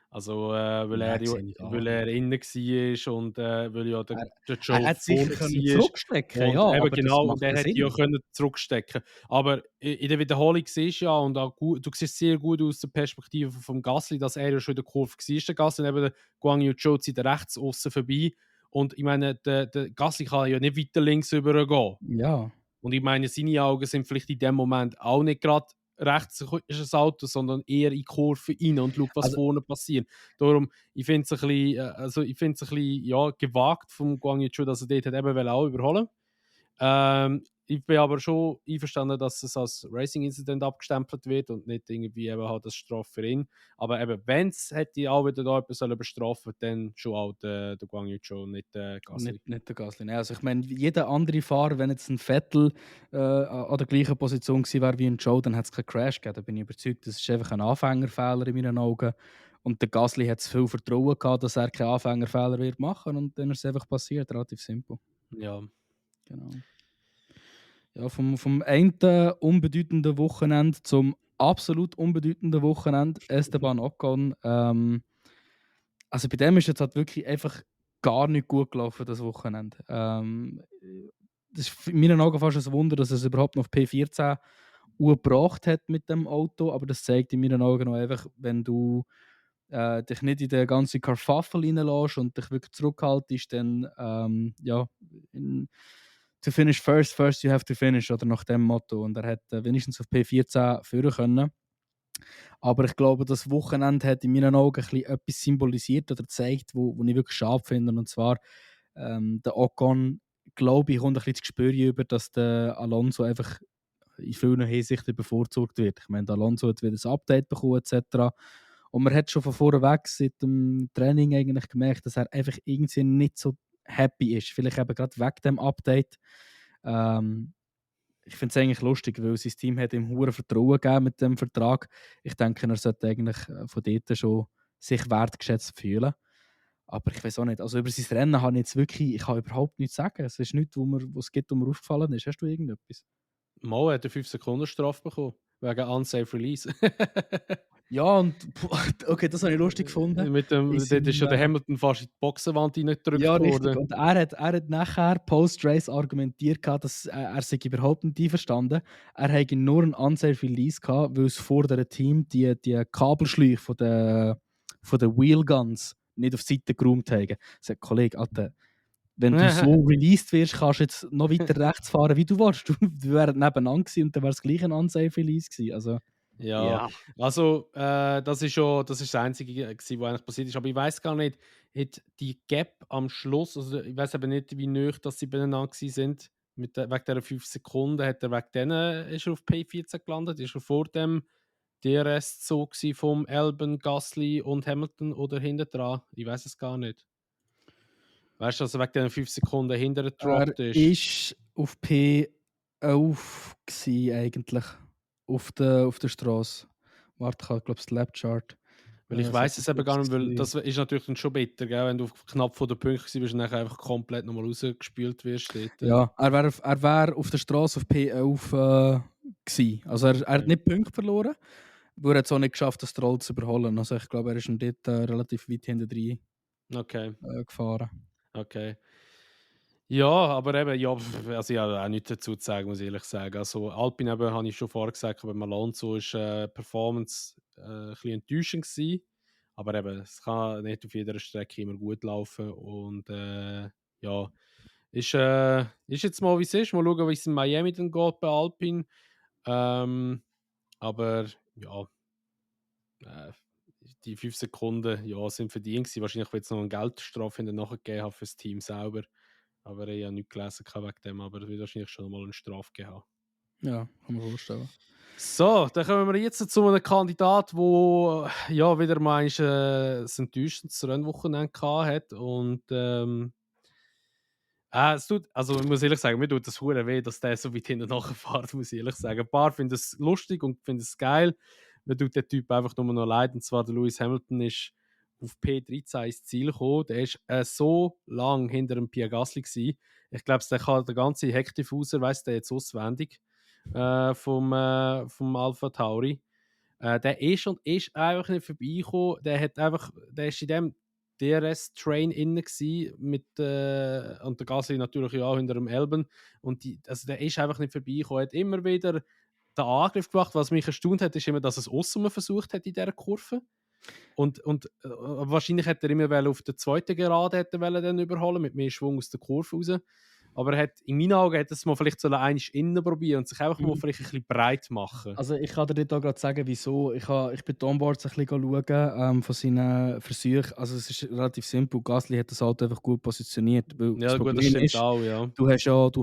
Also, weil er Nein, ja sehe ich gar weil nicht. er innen war und, weil ja Er, der er Joe hat sicher vorne können war. zurückstecken, ja, Und eben aber das genau, macht und er ja hätte ja Sinn. können zurückstecken. Aber in der Wiederholung siehst du ja, und auch gut, du siehst sehr gut aus der Perspektive vom Gasly, dass er ja schon in der Kurve war, der Gasly, und eben der Guang Yu Zhou zieht rechts außen vorbei. Und ich meine, der Gasly kann ja nicht weiter links übergehen. Ja. Und ich meine, seine Augen sind vielleicht in dem Moment auch nicht gerade rechts ist das Auto, sondern eher in die Kurve rein und schaut, was Also, vorne passiert. Darum, ich finde es ein bisschen, ja, gewagt vom Guang Yu Zhou, dass er dort hat eben auch überholen. Ich bin aber schon einverstanden, dass es als Racing-Incident abgestempelt wird und nicht irgendwie eben halt das Strafe für ihn. Aber eben, wenn es hätte auch wieder da jemand bestrafen sollen, dann schon auch der Guang Yu Zhou, nicht der Gasly. nicht der Gasly. Nein, also ich meine, jeder andere Fahrer, wenn jetzt ein Vettel an der gleichen Position gewesen wäre wie ein Joe, dann hätte es keinen Crash gegeben. Da bin ich überzeugt, das ist einfach ein Anfängerfehler in meinen Augen. Und der Gasly hat zu viel Vertrauen gehabt, dass er keinen Anfängerfehler wird machen und dann ist es einfach passiert, relativ simpel. Ja. Genau. Ja, vom einen unbedeutenden Wochenende zum absolut unbedeutenden Wochenende, Esteban Ocon. Also bei dem ist jetzt halt wirklich einfach gar nicht gut gelaufen, das Wochenende. Das ist in meinen Augen fast ein Wunder, dass er es überhaupt noch auf P14 gebracht hat mit dem Auto, aber das zeigt in meinen Augen auch einfach, wenn du dich nicht in den ganzen Kerfuffle reinlässt und dich wirklich zurückhaltest, dann ja, to finish first, first you have to finish, oder nach dem Motto. Und er hat wenigstens auf P14 führen können. Aber ich glaube, das Wochenende hat in meinen Augen ein bisschen etwas symbolisiert oder gezeigt, wo ich wirklich schade finde. Und zwar, der Ocon, glaube ich, kommt ein bisschen das Gespür über, dass der Alonso einfach in vielen Hinsichten bevorzugt wird. Ich meine, der Alonso hat wieder ein Update bekommen etc. Und man hat schon von vornherein seit dem Training eigentlich gemerkt, dass er einfach irgendwie nicht so happy ist. Vielleicht eben gerade wegen dem Update. Ähm, Ich finde es eigentlich lustig, weil sein Team hat ihm hohes Vertrauen gegeben mit dem Vertrag. Ich denke, er sollte eigentlich von dort schon sich wertgeschätzt fühlen. Aber ich weiß auch nicht. Also über sein Rennen habe ich jetzt wirklich, ich kann überhaupt nichts sagen. Es ist nichts, wo es gibt, wo mir aufgefallen ist. Hast du irgendetwas? Mo hat eine 5-Sekunden Strafe bekommen, wegen Unsafe Release. Ja, und okay, das habe ich lustig gefunden. Mit dem, In dort ist ja seinem, der Hamilton fast in die Boxenwand ja, reingedrückt richtig. worden. Und er hat nachher post-Race argumentiert, dass er sich überhaupt nicht einverstanden. Er hätte nur einen unsafe Release gehabt, weil es vor dem Team die Kabelschläuche von den Wheelguns nicht auf die Seite geräumt haben. Er sagt, Kollege, Alter, wenn du so released wirst, kannst du jetzt noch weiter rechts fahren, wie du willst. Du wärst nebeneinander gewesen und dann wäre es gleich ein unsafe Release gewesen. Also, Ja, ja. also das ist das Einzige gewesen, was eigentlich passiert ist. Aber ich weiß gar nicht, hat die Gap am Schluss, also ich weiß eben nicht, wie nah dass sie beieinander gewesen sind, wegen dieser 5 Sekunden, hat er wegen denen, ist er auf P14 gelandet? Ist er vor dem DRS-Zug gewesen vom Albon, Gasly und Hamilton oder hinten dran? Ich weiß es gar nicht. Weißt du, dass er wegen diesen 5 Sekunden hinter Er gedroppt ist? ist auf P11 gsi eigentlich. Auf der Straße. Warte, ich habe, glaube ich, das Lapchart. Weil ich weiß es eben gar nicht, weil das ist natürlich dann schon bitter, gell? Wenn du knapp vor der Punkte bist und dann einfach komplett nochmal rausgespült wirst. Dort. Ja, er wär auf der Straße auf P11 gsi. Also er hat Okay. nicht Punkte verloren, aber er hat es auch nicht geschafft, das Troll zu überholen. Also ich glaube, er ist dort relativ weit hinten drin Okay, gefahren. okay. Ja, aber eben, ja, also ich habe auch nichts dazu zu sagen, muss ich ehrlich sagen. Also Alpine eben, habe ich schon vorher gesagt, aber Alonso ist Performance ein bisschen enttäuschend gewesen. Aber eben, es kann nicht auf jeder Strecke immer gut laufen und ja, ist jetzt mal wie es ist. Mal schauen, wie es in Miami dann geht bei Alpine. Aber ja, äh, die 5 Sekunden ja, sind verdient gewesen. Wahrscheinlich wird es noch eine Geldstrafe nachher gegeben haben für das Team selber. Aber ich habe nichts gelesen wegen dem, aber es wird wahrscheinlich schon mal eine Strafe geben haben. Ja, kann man vorstellen. So, dann kommen wir jetzt zu einem Kandidat, der ja wieder mal ein enttäuschendes Rennwochenende gehabt hat. Und es tut, also ich muss ehrlich sagen, mir tut das hure weh, dass der so weit hinten nachfährt, muss ich ehrlich sagen. Ein paar finden es lustig und finden es geil. Mir tut der Typ einfach nur noch leid. Und zwar der Lewis Hamilton ist auf P13 ins Ziel gekommen. Der ist so lang hinter dem Pierre Gasly gewesen. Ich glaube, der kann der ganze Hektifuser, weiss der jetzt auswendig, vom Alpha Tauri. Der ist und ist einfach nicht vorbeigekommen. Der ist in dem DRS-Train innen gsi mit und der Gasly natürlich ja auch hinter dem Albon und also der ist einfach nicht vorbeigekommen. Er hat immer wieder den Angriff gemacht. Was mich erstaunt hat, ist immer, dass er es aussen versucht hat in dieser Kurve. Und wahrscheinlich hätte er immer auf der zweiten Gerade hätte er dann überholen mit mehr Schwung aus der Kurve raus. Aber er hat, in meinen Augen hätte es mal vielleicht so einmal innen probieren und sich einfach mal vielleicht ein bisschen breit machen. Also ich kann dir da gerade sagen, wieso. Ich bin die Onboards ein bisschen schauen, von seinen Versuchen. Also es ist relativ simpel. Gasly hat das Auto einfach gut positioniert. Weil das Ja, gut, das Problem stimmt ist, auch, ja. du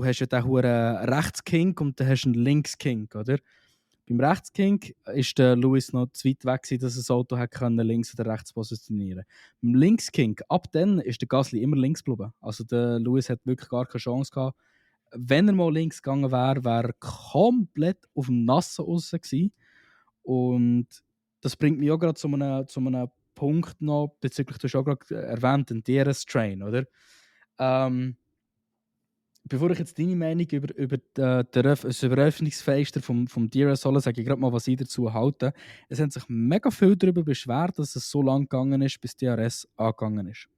hast ja den hohen Rechts-King und dann hast du einen Links-King, oder? Beim Rechts-King ist der Lewis noch zu weit weg gewesen, dass er das Auto hat können, links oder rechts positionieren. Beim Links-King, ab dann ist der Gasly immer links geblieben. Also der Lewis hat wirklich gar keine Chance gehabt. Wenn er mal links gegangen wäre, wäre er komplett auf dem Nassen raus gewesen. Und das bringt mich auch gerade zu einem Punkt noch, bezüglich, du hast auch gerade erwähnt, den DRS-Train, oder? Bevor ich jetzt deine Meinung über das Eröffnungsfenster vom DRS hole, sage ich gerade mal, was ich dazu halte. Es haben sich mega viel darüber beschwert, dass es so lang gegangen ist, bis DRS angegangen ist.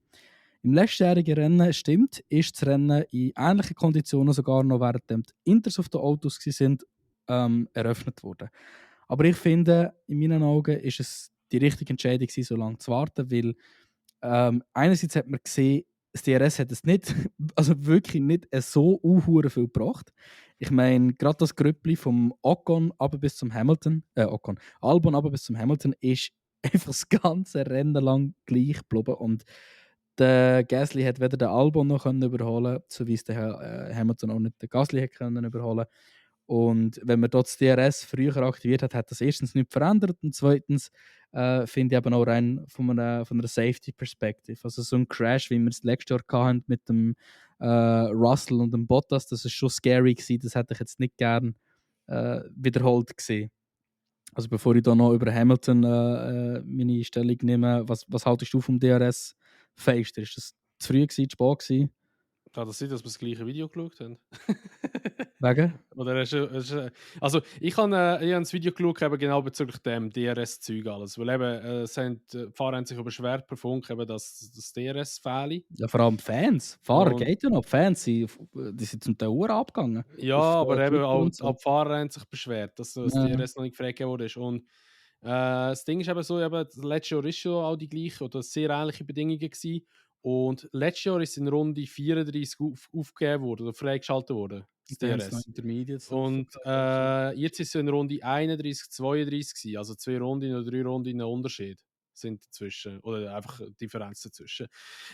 Im letztjährigen Rennen, stimmt, ist das Rennen in ähnlichen Konditionen sogar noch während die Inters auf den Autos sind, eröffnet worden. Aber ich finde, in meinen Augen ist es die richtige Entscheidung, so lange zu warten, weil einerseits hat man gesehen, das DRS hat es nicht, also wirklich nicht so viel gebracht. Ich meine, gerade das Grüppli vom Albon aber bis zum Hamilton ist einfach das ganze Rennen lang gleich geblieben. Und der Gasly hat weder den Albon noch überholen, so wie es der Hamilton auch nicht den Gasly hat können überholen. Und wenn man dort das DRS früher aktiviert hat, hat das erstens nicht verändert und zweitens finde ich eben auch rein von einer Safety-Perspektive. Also so ein Crash, wie wir es letztes Jahr hatten mit dem Russell und dem Bottas, das ist schon scary gewesen. Das hätte ich jetzt nicht gern wiederholt gesehen. Also bevor ich da noch über Hamilton meine Stellung nehme, was haltest du vom DRS-Fenster? Ist das zu früh gewesen, zu spät gewesen? Kann das sein, dass wir das gleiche Video geschaut haben? Wegen? Oder also ich habe das Video geschaut, eben genau bezüglich dem DRS-Zeug alles. Weil eben, die Fahrer haben sich beschwert per Funk, eben, dass das DRS fehle. Ja, vor allem Fans. Fahrer Und geht ja noch. Fans, die sind zum Teil Uhr abgegangen. ja, Auf aber eben Twitter auch, und so. auch die Fahrer haben sich beschwert, dass das Ja. DRS noch nicht freigegeben wurde. Und das Ding ist eben so, eben, letztes Jahr ist schon auch die gleiche oder sehr ähnliche Bedingungen gewesen. Und letztes Jahr ist in Runde 34 aufgegeben worden oder freigeschaltet worden, das Dann haben sie noch DRS. Intermediates Und drauf. jetzt ist es in Runde 31, 32 gewesen, also 2 Runden oder 3 Runden Unterschied sind dazwischen oder einfach Differenz dazwischen.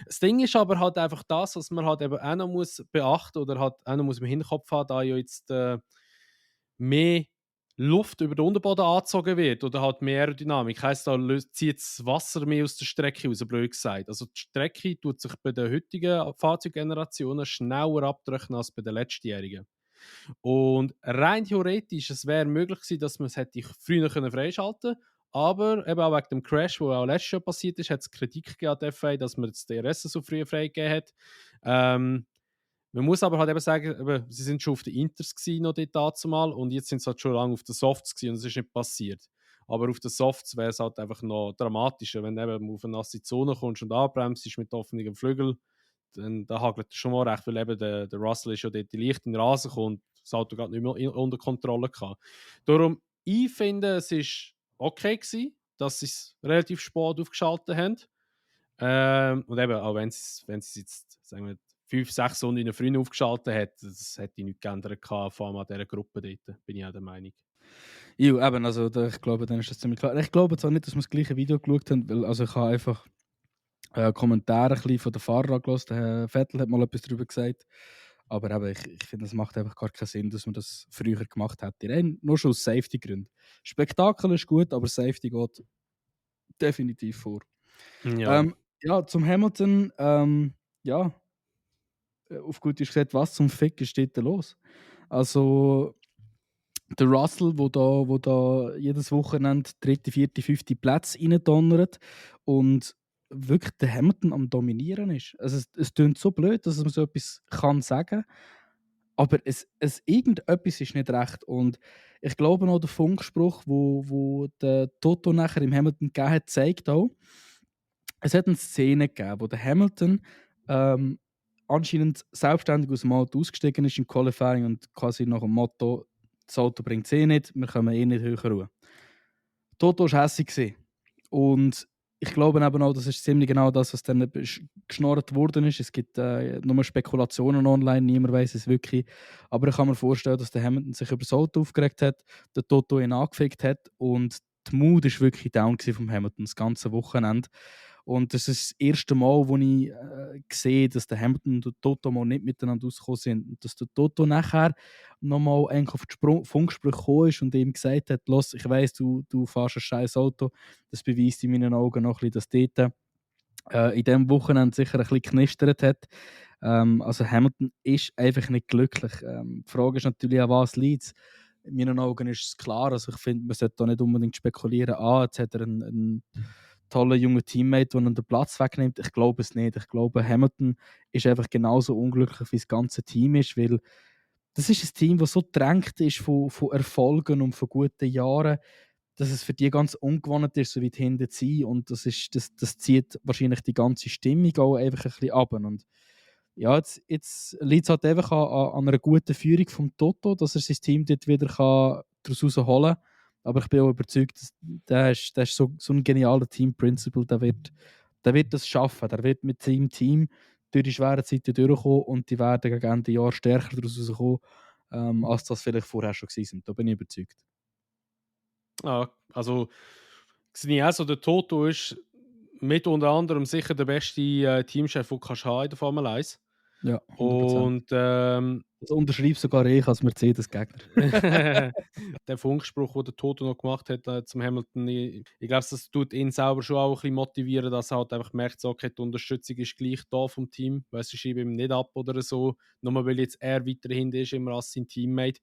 Das Ding ist aber halt einfach das, was man halt eben auch noch muss beachten oder halt auch noch muss im Hinterkopf haben, da ja jetzt mehr Luft über den Unterboden angezogen wird oder halt mehr Aerodynamik. Heisst, da zieht das Wasser mehr aus der Strecke raus, blöd gesagt. Also die Strecke tut sich bei den heutigen Fahrzeuggenerationen schneller abtrocknen als bei den letztjährigen. Und rein theoretisch, es wäre möglich gewesen, dass man es hätte früher freischalten können, aber eben auch wegen dem Crash, der auch letztes Jahr passiert ist, hat es Kritik gegeben an der FIA, dass man das DRS so früh freigegeben hat. Man muss aber halt eben sagen, eben, sie sind schon auf den Inters gewesen, noch dort dazumal, und jetzt sind sie halt schon lange auf den Softs gewesen, und es ist nicht passiert. Aber auf den Softs wäre es halt einfach noch dramatischer, wenn du eben auf eine nasse Zone kommst und anbremst mit offenem Flügel, dann da hagelt es schon mal recht, weil eben der Russell ist ja dort leicht in den Rasen gekommen und das Auto gerade nicht mehr unter Kontrolle gehabt. Darum, ich finde, es ist okay gewesen, dass sie es relativ spät aufgeschaltet haben. Und eben, auch wenn sie es jetzt, sagen wir, 5, 6 Runden früher aufgeschaltet hat, das hätte nichts geändert gehabt, vor allem an dieser Gruppe dort, bin ich auch der Meinung. Ja, eben, also ich glaube, dann ist das ziemlich klar. Ich glaube zwar nicht, dass wir das gleiche Video geschaut haben, weil also ich habe einfach Kommentare ein bisschen von den Fahrern angehört. Der Herr Vettel hat mal etwas darüber gesagt. Aber eben, ich finde, es macht einfach gar keinen Sinn, dass man das früher gemacht hätte. Rein nur schon aus Safety-Gründen. Spektakel ist gut, aber Safety geht definitiv vor. Ja. Ja, zum Hamilton, ja, auf gut Deutsch gesagt, was zum Fick ist dort los? Also, der Russell, wo da jedes Wochenende 3., 4., 5. Plätze reindonnert und wirklich der Hamilton am Dominieren ist. Also es klingt so blöd, dass man so etwas kann sagen, aber irgendetwas ist nicht recht. Und ich glaube noch, der Funkspruch, wo der Toto nachher im Hamilton gegeben hat, zeigt auch, es hat eine Szene gegeben, wo der Hamilton anscheinend selbstständig aus dem Auto ausgestiegen ist im Qualifying und quasi nach dem Motto, das Auto bringt es eh nicht, wir kommen eh nicht höher ruhen. Toto war hässig. Und ich glaube eben auch, das ist ziemlich genau das, was dann geschnorrt worden ist. Es gibt nur Spekulationen online, niemand weiß es wirklich. Aber ich kann mir vorstellen, dass der Hamilton sich über das Auto aufgeregt hat, der Toto ihn angefickt hat und die Mood war wirklich down vom Hamilton das ganze Wochenende. Und das ist das erste Mal, wo ich sehe, dass der Hamilton und der Toto mal nicht miteinander ausgekommen sind. Und dass der Toto nachher nochmal auf die Funksprüche gekommen ist und ihm gesagt hat, «Los, ich weiss, du fährst ein scheiß Auto.» Das beweist in meinen Augen noch ein bisschen, dass dort in diesem Wochenende sicher ein bisschen knistert hat. Also Hamilton ist einfach nicht glücklich. Die Frage ist natürlich, an was liegt es? In meinen Augen ist es klar, also ich finde, man sollte da nicht unbedingt spekulieren, jetzt hat er einen toller junger Teammate, der ihn den Platz wegnimmt. Ich glaube es nicht. Ich glaube, Hamilton ist einfach genauso unglücklich, wie das ganze Team ist, weil das ist ein Team, das so gedrängt ist von Erfolgen und von guten Jahren, dass es für die ganz ungewohnt ist, so weit hinten zu sein. Und das zieht wahrscheinlich die ganze Stimmung auch einfach ein bisschen ab. Und ja, jetzt liegt es halt einfach an einer guten Führung vom Toto, dass er sein Team dort wieder daraus rausholen kann. Aber ich bin auch überzeugt, dass der ist so ein genialer Team-Principal, der wird das schaffen. Der wird mit seinem Team durch die schweren Zeiten durchkommen und die werden gegen Ende Jahr stärker daraus rauskommen, als das vielleicht vorher schon gewesen sind. Da bin ich überzeugt. Ja, also sehe ich auch so, der Toto ist mit unter anderem sicher der beste Teamchef, den du haben in der Formel 1. Ja, 100%. Und das unterschreibt sogar ich als Mercedes-Gegner. der Funkspruch, den der Toto noch gemacht hat zum Hamilton, ich glaube, das tut ihn selber schon auch ein bisschen motivieren, dass er halt einfach merkt, so, okay, die Unterstützung ist gleich da vom Team, weil sie schreiben ihm nicht ab oder so, nur weil jetzt er weiterhin ist, immer als sein Teammate.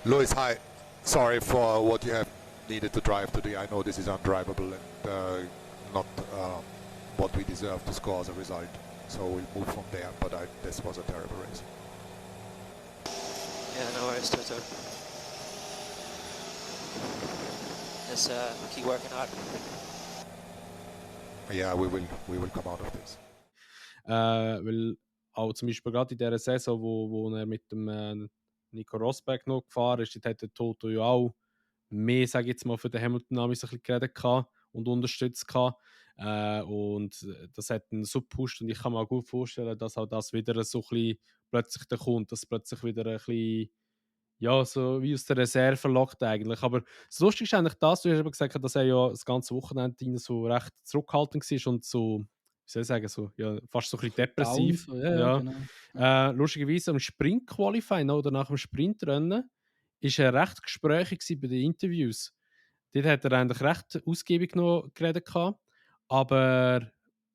Lewis, hi. Sorry for what you have needed to drive today. I know this is undrivable and not what we deserve to score as a result. so we'll move from there. But this was a terrible race. Yeah, no worries, Toto. Just keep working hard. Yeah, we will come out of this. Weil auch zum Beispiel gerade in dieser Saison, wo er mit dem Nico Rosberg noch gefahren ist, dort hat der Toto ja auch mehr, sage ich jetzt mal, für den Hamilton ein bisschen geredet und unterstützt gehabt. Und das hat ihn so gepusht und ich kann mir auch gut vorstellen, dass auch das wieder so ein bisschen plötzlich da kommt, dass plötzlich wieder ein bisschen, ja, so wie aus der Reserve lockt eigentlich. Aber das Lustige ist eigentlich das, du hast eben gesagt, dass er ja das ganze Wochenende so recht zurückhaltend war und so, wie soll ich sagen, so, ja, fast so ein bisschen depressiv. Down, so, ja, genau. Lustigerweise am Sprint-Qualifying oder nach dem Sprintrennen war er recht gesprächig bei den Interviews. Dort hat er eigentlich recht ausgiebig noch geredet gehabt, aber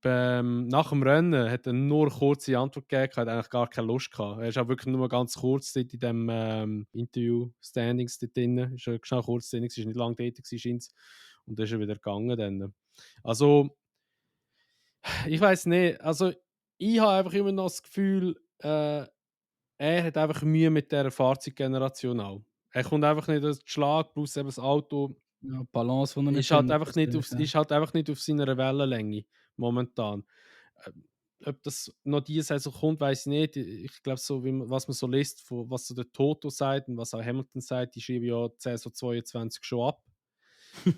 nach dem Rennen hat er nur kurze Antwort gegeben, hat eigentlich gar keine Lust gehabt. Er ist auch wirklich nur ganz kurz dort in dem Interview-Standings dort drin. Ist er schnell kurz drin, ist nicht lange tätig und dann ist er wieder gegangen dann. Also ich weiß nicht, also ich habe einfach immer noch das Gefühl, er hat einfach Mühe mit dieser Fahrzeuggeneration auch. Er kommt einfach nicht auf den Schlag, plus eben das Auto Ja, Balance, die er nicht ist halt, findet, einfach nicht das auf, ist halt einfach nicht auf seiner Wellenlänge momentan. Ob das noch diese Saison kommt, weiß ich nicht. Ich glaube, so, was man so liest, was so der Toto sagt und was auch Hamilton sagt, die schreiben ja die Saison 22 schon ab.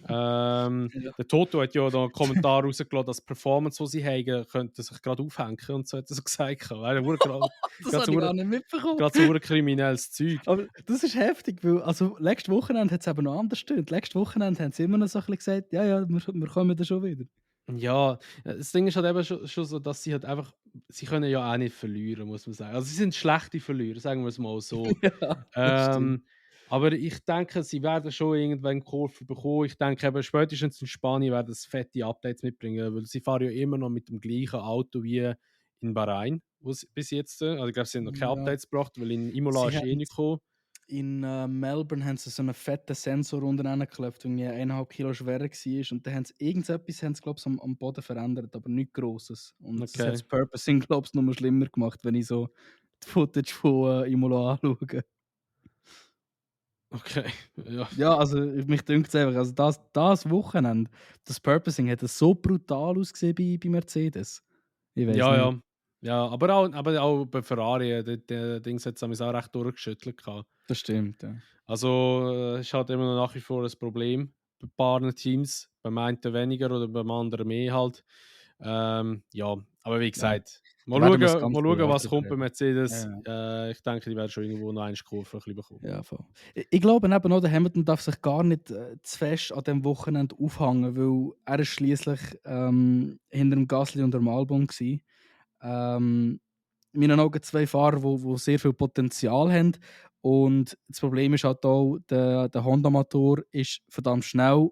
Ja. Der Toto hat ja da einen Kommentar rausgelassen, dass die Performance, die sie haben, könnte sich gerade aufhängen und so hat er so gesagt. Weil Das habe ich gar nicht mitbekommen. gerade so ein kriminelles Zeug. Aber das ist heftig, weil also letztes Wochenende hat es eben noch anders gestimmt. Letztes Wochenende haben sie immer noch so ein bisschen gesagt, ja, wir kommen da schon wieder. Ja, das Ding ist halt eben schon so, dass sie halt einfach, sie können ja auch nicht verlieren, muss man sagen. Also sie sind schlechte Verlierer, sagen wir es mal so. Ja, das stimmt. Aber ich denke, sie werden schon irgendwann Kurve bekommen. Ich denke eben, spätestens in Spanien werden sie fette Updates mitbringen, weil sie fahren ja immer noch mit dem gleichen Auto wie in Bahrain, bis jetzt. Also ich glaube, sie haben noch keine Ja. Updates gebracht, weil in Imola Sie ist nicht gekommen. In Melbourne haben sie so einen fetten Sensor unten reingeklebt, der irgendwie 1,5 Kilo schwerer war. Und dann haben sie irgendetwas, glaube ich, am Boden verändert, aber nichts Grosses. Und das hat das Purposing, glaube ich, noch schlimmer gemacht, wenn ich so die Footage von Imola anschaue. Okay, ja. Ja, also mich dünkt es einfach, also das Wochenende, das Purposing hat so brutal ausgesehen bei Mercedes. Ich weiß Ja, nicht. ja. Aber auch bei Ferrari, der Dings hat es auch recht durchgeschüttelt gehabt. Das stimmt, ja. Also es ist halt immer noch nach wie vor ein Problem bei ein paar Teams, beim einen weniger oder beim anderen mehr halt. Ja, aber wie gesagt, mal schauen, was kommt bei Mercedes. Ja. Ich denke, die werden schon irgendwo noch eine Kurve ein bisschen bekommen. Ja, voll. Ich glaube eben auch, der Hamilton darf sich gar nicht zu fest an diesem Wochenende aufhängen, weil er ist schliesslich hinter dem Gasly und dem Albon war. In meinen Augen zwei Fahrer, die sehr viel Potenzial haben. Und das Problem ist halt auch, der Honda-Motor ist verdammt schnell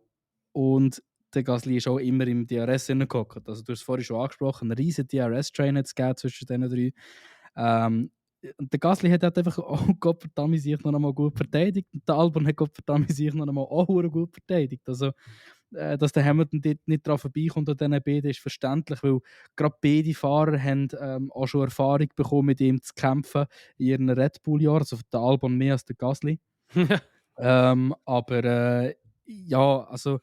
und der Gasly ist auch immer im DRS hineingehockt. Also du hast es vorhin schon angesprochen, einen riesen DRS-Train hat es gegeben zwischen diesen drei. Und der Gasly hat halt einfach auch Gottverdammt sich noch einmal gut verteidigt und der Albon hat Gottverdammt sich noch einmal auch gut verteidigt. Also dass der Hamilton dort nicht daran vorbeikommt an diesen beiden, ist verständlich, weil gerade beide Fahrer haben auch schon Erfahrung bekommen, mit ihm zu kämpfen in ihren Red Bull-Jahren, also der Albon mehr als der Gasly. Aber ja, also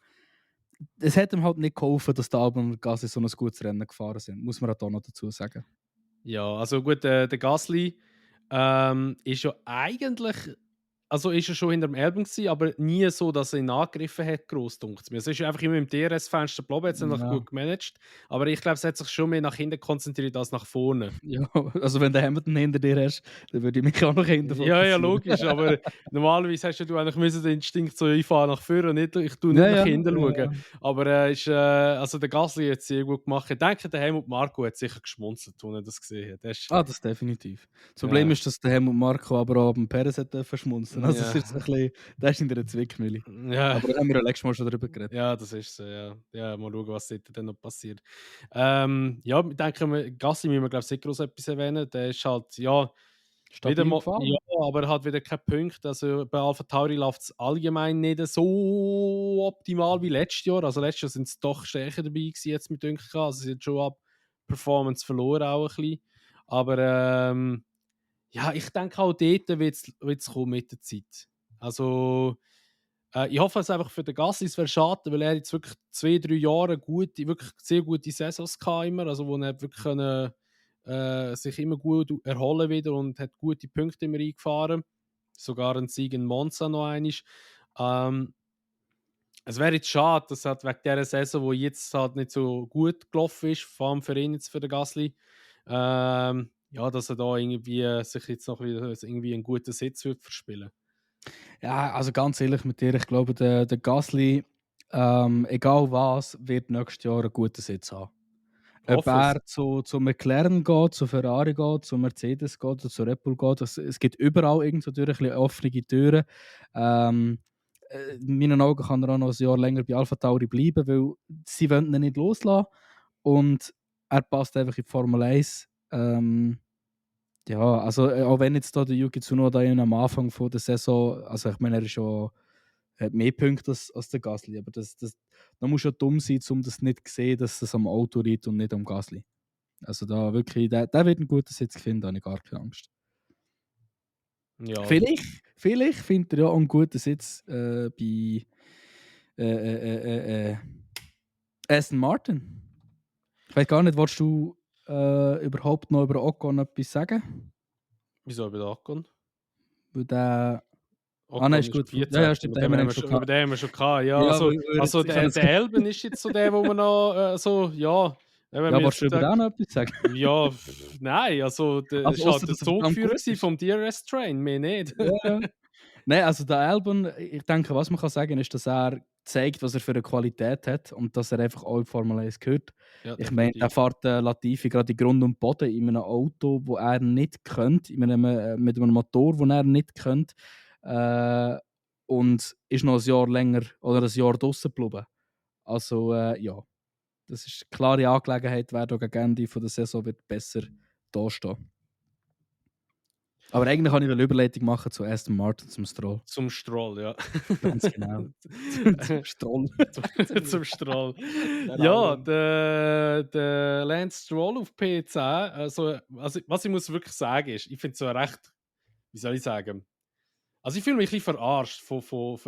es hat ihm halt nicht geholfen, dass der Albon und der Gasly so ein gutes Rennen gefahren sind, muss man auch noch dazu sagen. Ja, also gut, der Gasly ist ja eigentlich, also ist er schon hinter dem Album gewesen, aber nie so, dass er ihn angegriffen hat, gross dunkt mir. Es ist einfach immer im DRS-Fenster geblieben, jetzt noch gut gemanagt, aber ich glaube, es hat sich schon mehr nach hinten konzentriert als nach vorne. Ja, also wenn der Hamilton hinter dir hast, dann würde ich mich auch noch hinter fokussieren. Ja, logisch, aber normalerweise hast du eigentlich den Instinkt so, ich fahre nach vorne, nicht, ich tue nicht nach hinten schauen. Aber also der Gasly hat es sehr gut gemacht. Ich denke, der Helmut Marko hat sicher geschmunzelt, als er das gesehen hat. Das definitiv. Das Problem ist, dass der Helmut Marko aber auch beim Perez hat verschmunzeln. Also es ist ein bisschen, der ist in der Zwickmühle. Ja. Aber da haben wir ja letztes Mal schon darüber geredet. Ja, das ist so, ja. Ja, mal schauen, was dann noch passiert. Ja, ich denke, Gasly müssen wir, glaube ich, sehr groß etwas erwähnen. Der ist halt, ja, wieder mal, ja, aber hat wieder keinen Punkt. Also bei AlphaTauri läuft es allgemein nicht so optimal wie letztes Jahr. Also letztes Jahr sind es doch stärker dabei gewesen, jetzt mit Dünken. Also sie sind schon ab Performance verloren auch ein bisschen. Aber ja, ich denke auch dort wird es kommen mit der Zeit. Also ich hoffe es einfach für den Gasly, es wäre schade, weil er jetzt wirklich 2-3 Jahre wirklich sehr gute Saisons hatte immer, also wo er wirklich können, sich immer gut erholen wieder und hat gute Punkte immer eingefahren. Sogar ein Sieg in Monza noch einmal. Es wäre jetzt schade, dass halt wegen dieser Saison, die jetzt halt nicht so gut gelaufen ist, vor allem für ihn jetzt, für den Gasly, ja, dass er da irgendwie sich jetzt noch wieder irgendwie einen guten Sitz wird verspielen. Ja, also ganz ehrlich mit dir, ich glaube, der Gasly, egal was, wird nächstes Jahr einen guten Sitz haben. Ob Hoffe es. er zu McLaren geht, zu Ferrari geht, zu Mercedes geht oder zu Red Bull geht, es gibt überall irgendwo durch ein bisschen offene Türen. In meinen Augen kann er auch noch ein Jahr länger bei Alpha Tauri bleiben, weil sie wollen ihn nicht loslassen und er passt einfach in die Formel 1. Ja, also auch wenn jetzt da der Yuki Tsunoda am Anfang von der Saison, also ich meine, er ist schon, hat mehr Punkte als der Gasly, aber da muss schon dumm sein, um das nicht zu sehen, dass es am Auto liegt und nicht am Gasly. Also da wirklich, der wird einen guten Sitz finden, da habe ich gar keine Angst. Ja. Vielleicht findet er ja auch einen guten Sitz bei Aston Martin. Ich weiß gar nicht, willst du überhaupt noch über Ocon etwas sagen? Wieso über den Ocon? Weil der... Ocon nein, ist gut. 14. Ja, stimmt, Über den haben wir schon gehabt. Ja, Ja, also der Elben ist jetzt so der, wo man noch so, ja. Ja, willst du über den noch etwas sagen? Ja, nein, also das Also, war ausser, halt der dass er verdammt Zugführer gut ist. vom DRS-Train, mehr nicht. Ja. Nein, also der Albon, ich denke, was man kann sagen, ist, dass er zeigt, was er für eine Qualität hat und dass er einfach auch in Formel 1 gehört. Ja, Ich meine, er fährt Latifi gerade in Grund und Boden in einem Auto, wo er nicht könnte, mit einem Motor, den er nicht könnte. Und ist noch ein Jahr länger oder ein Jahr draussen geblieben. Also ja, das ist eine klare Angelegenheit, wer da gegen Ende der Saison wird besser dastehen. Aber eigentlich kann ich eine Überleitung machen zu Aston Martin, zum Stroll. Zum Stroll, ja. Ganz genau. zum Stroll. Zum Stroll. Ja, der Lance Stroll auf P10, also was ich muss wirklich sagen ist, ich finde es so recht, wie soll ich sagen, also ich fühle mich ein bisschen verarscht von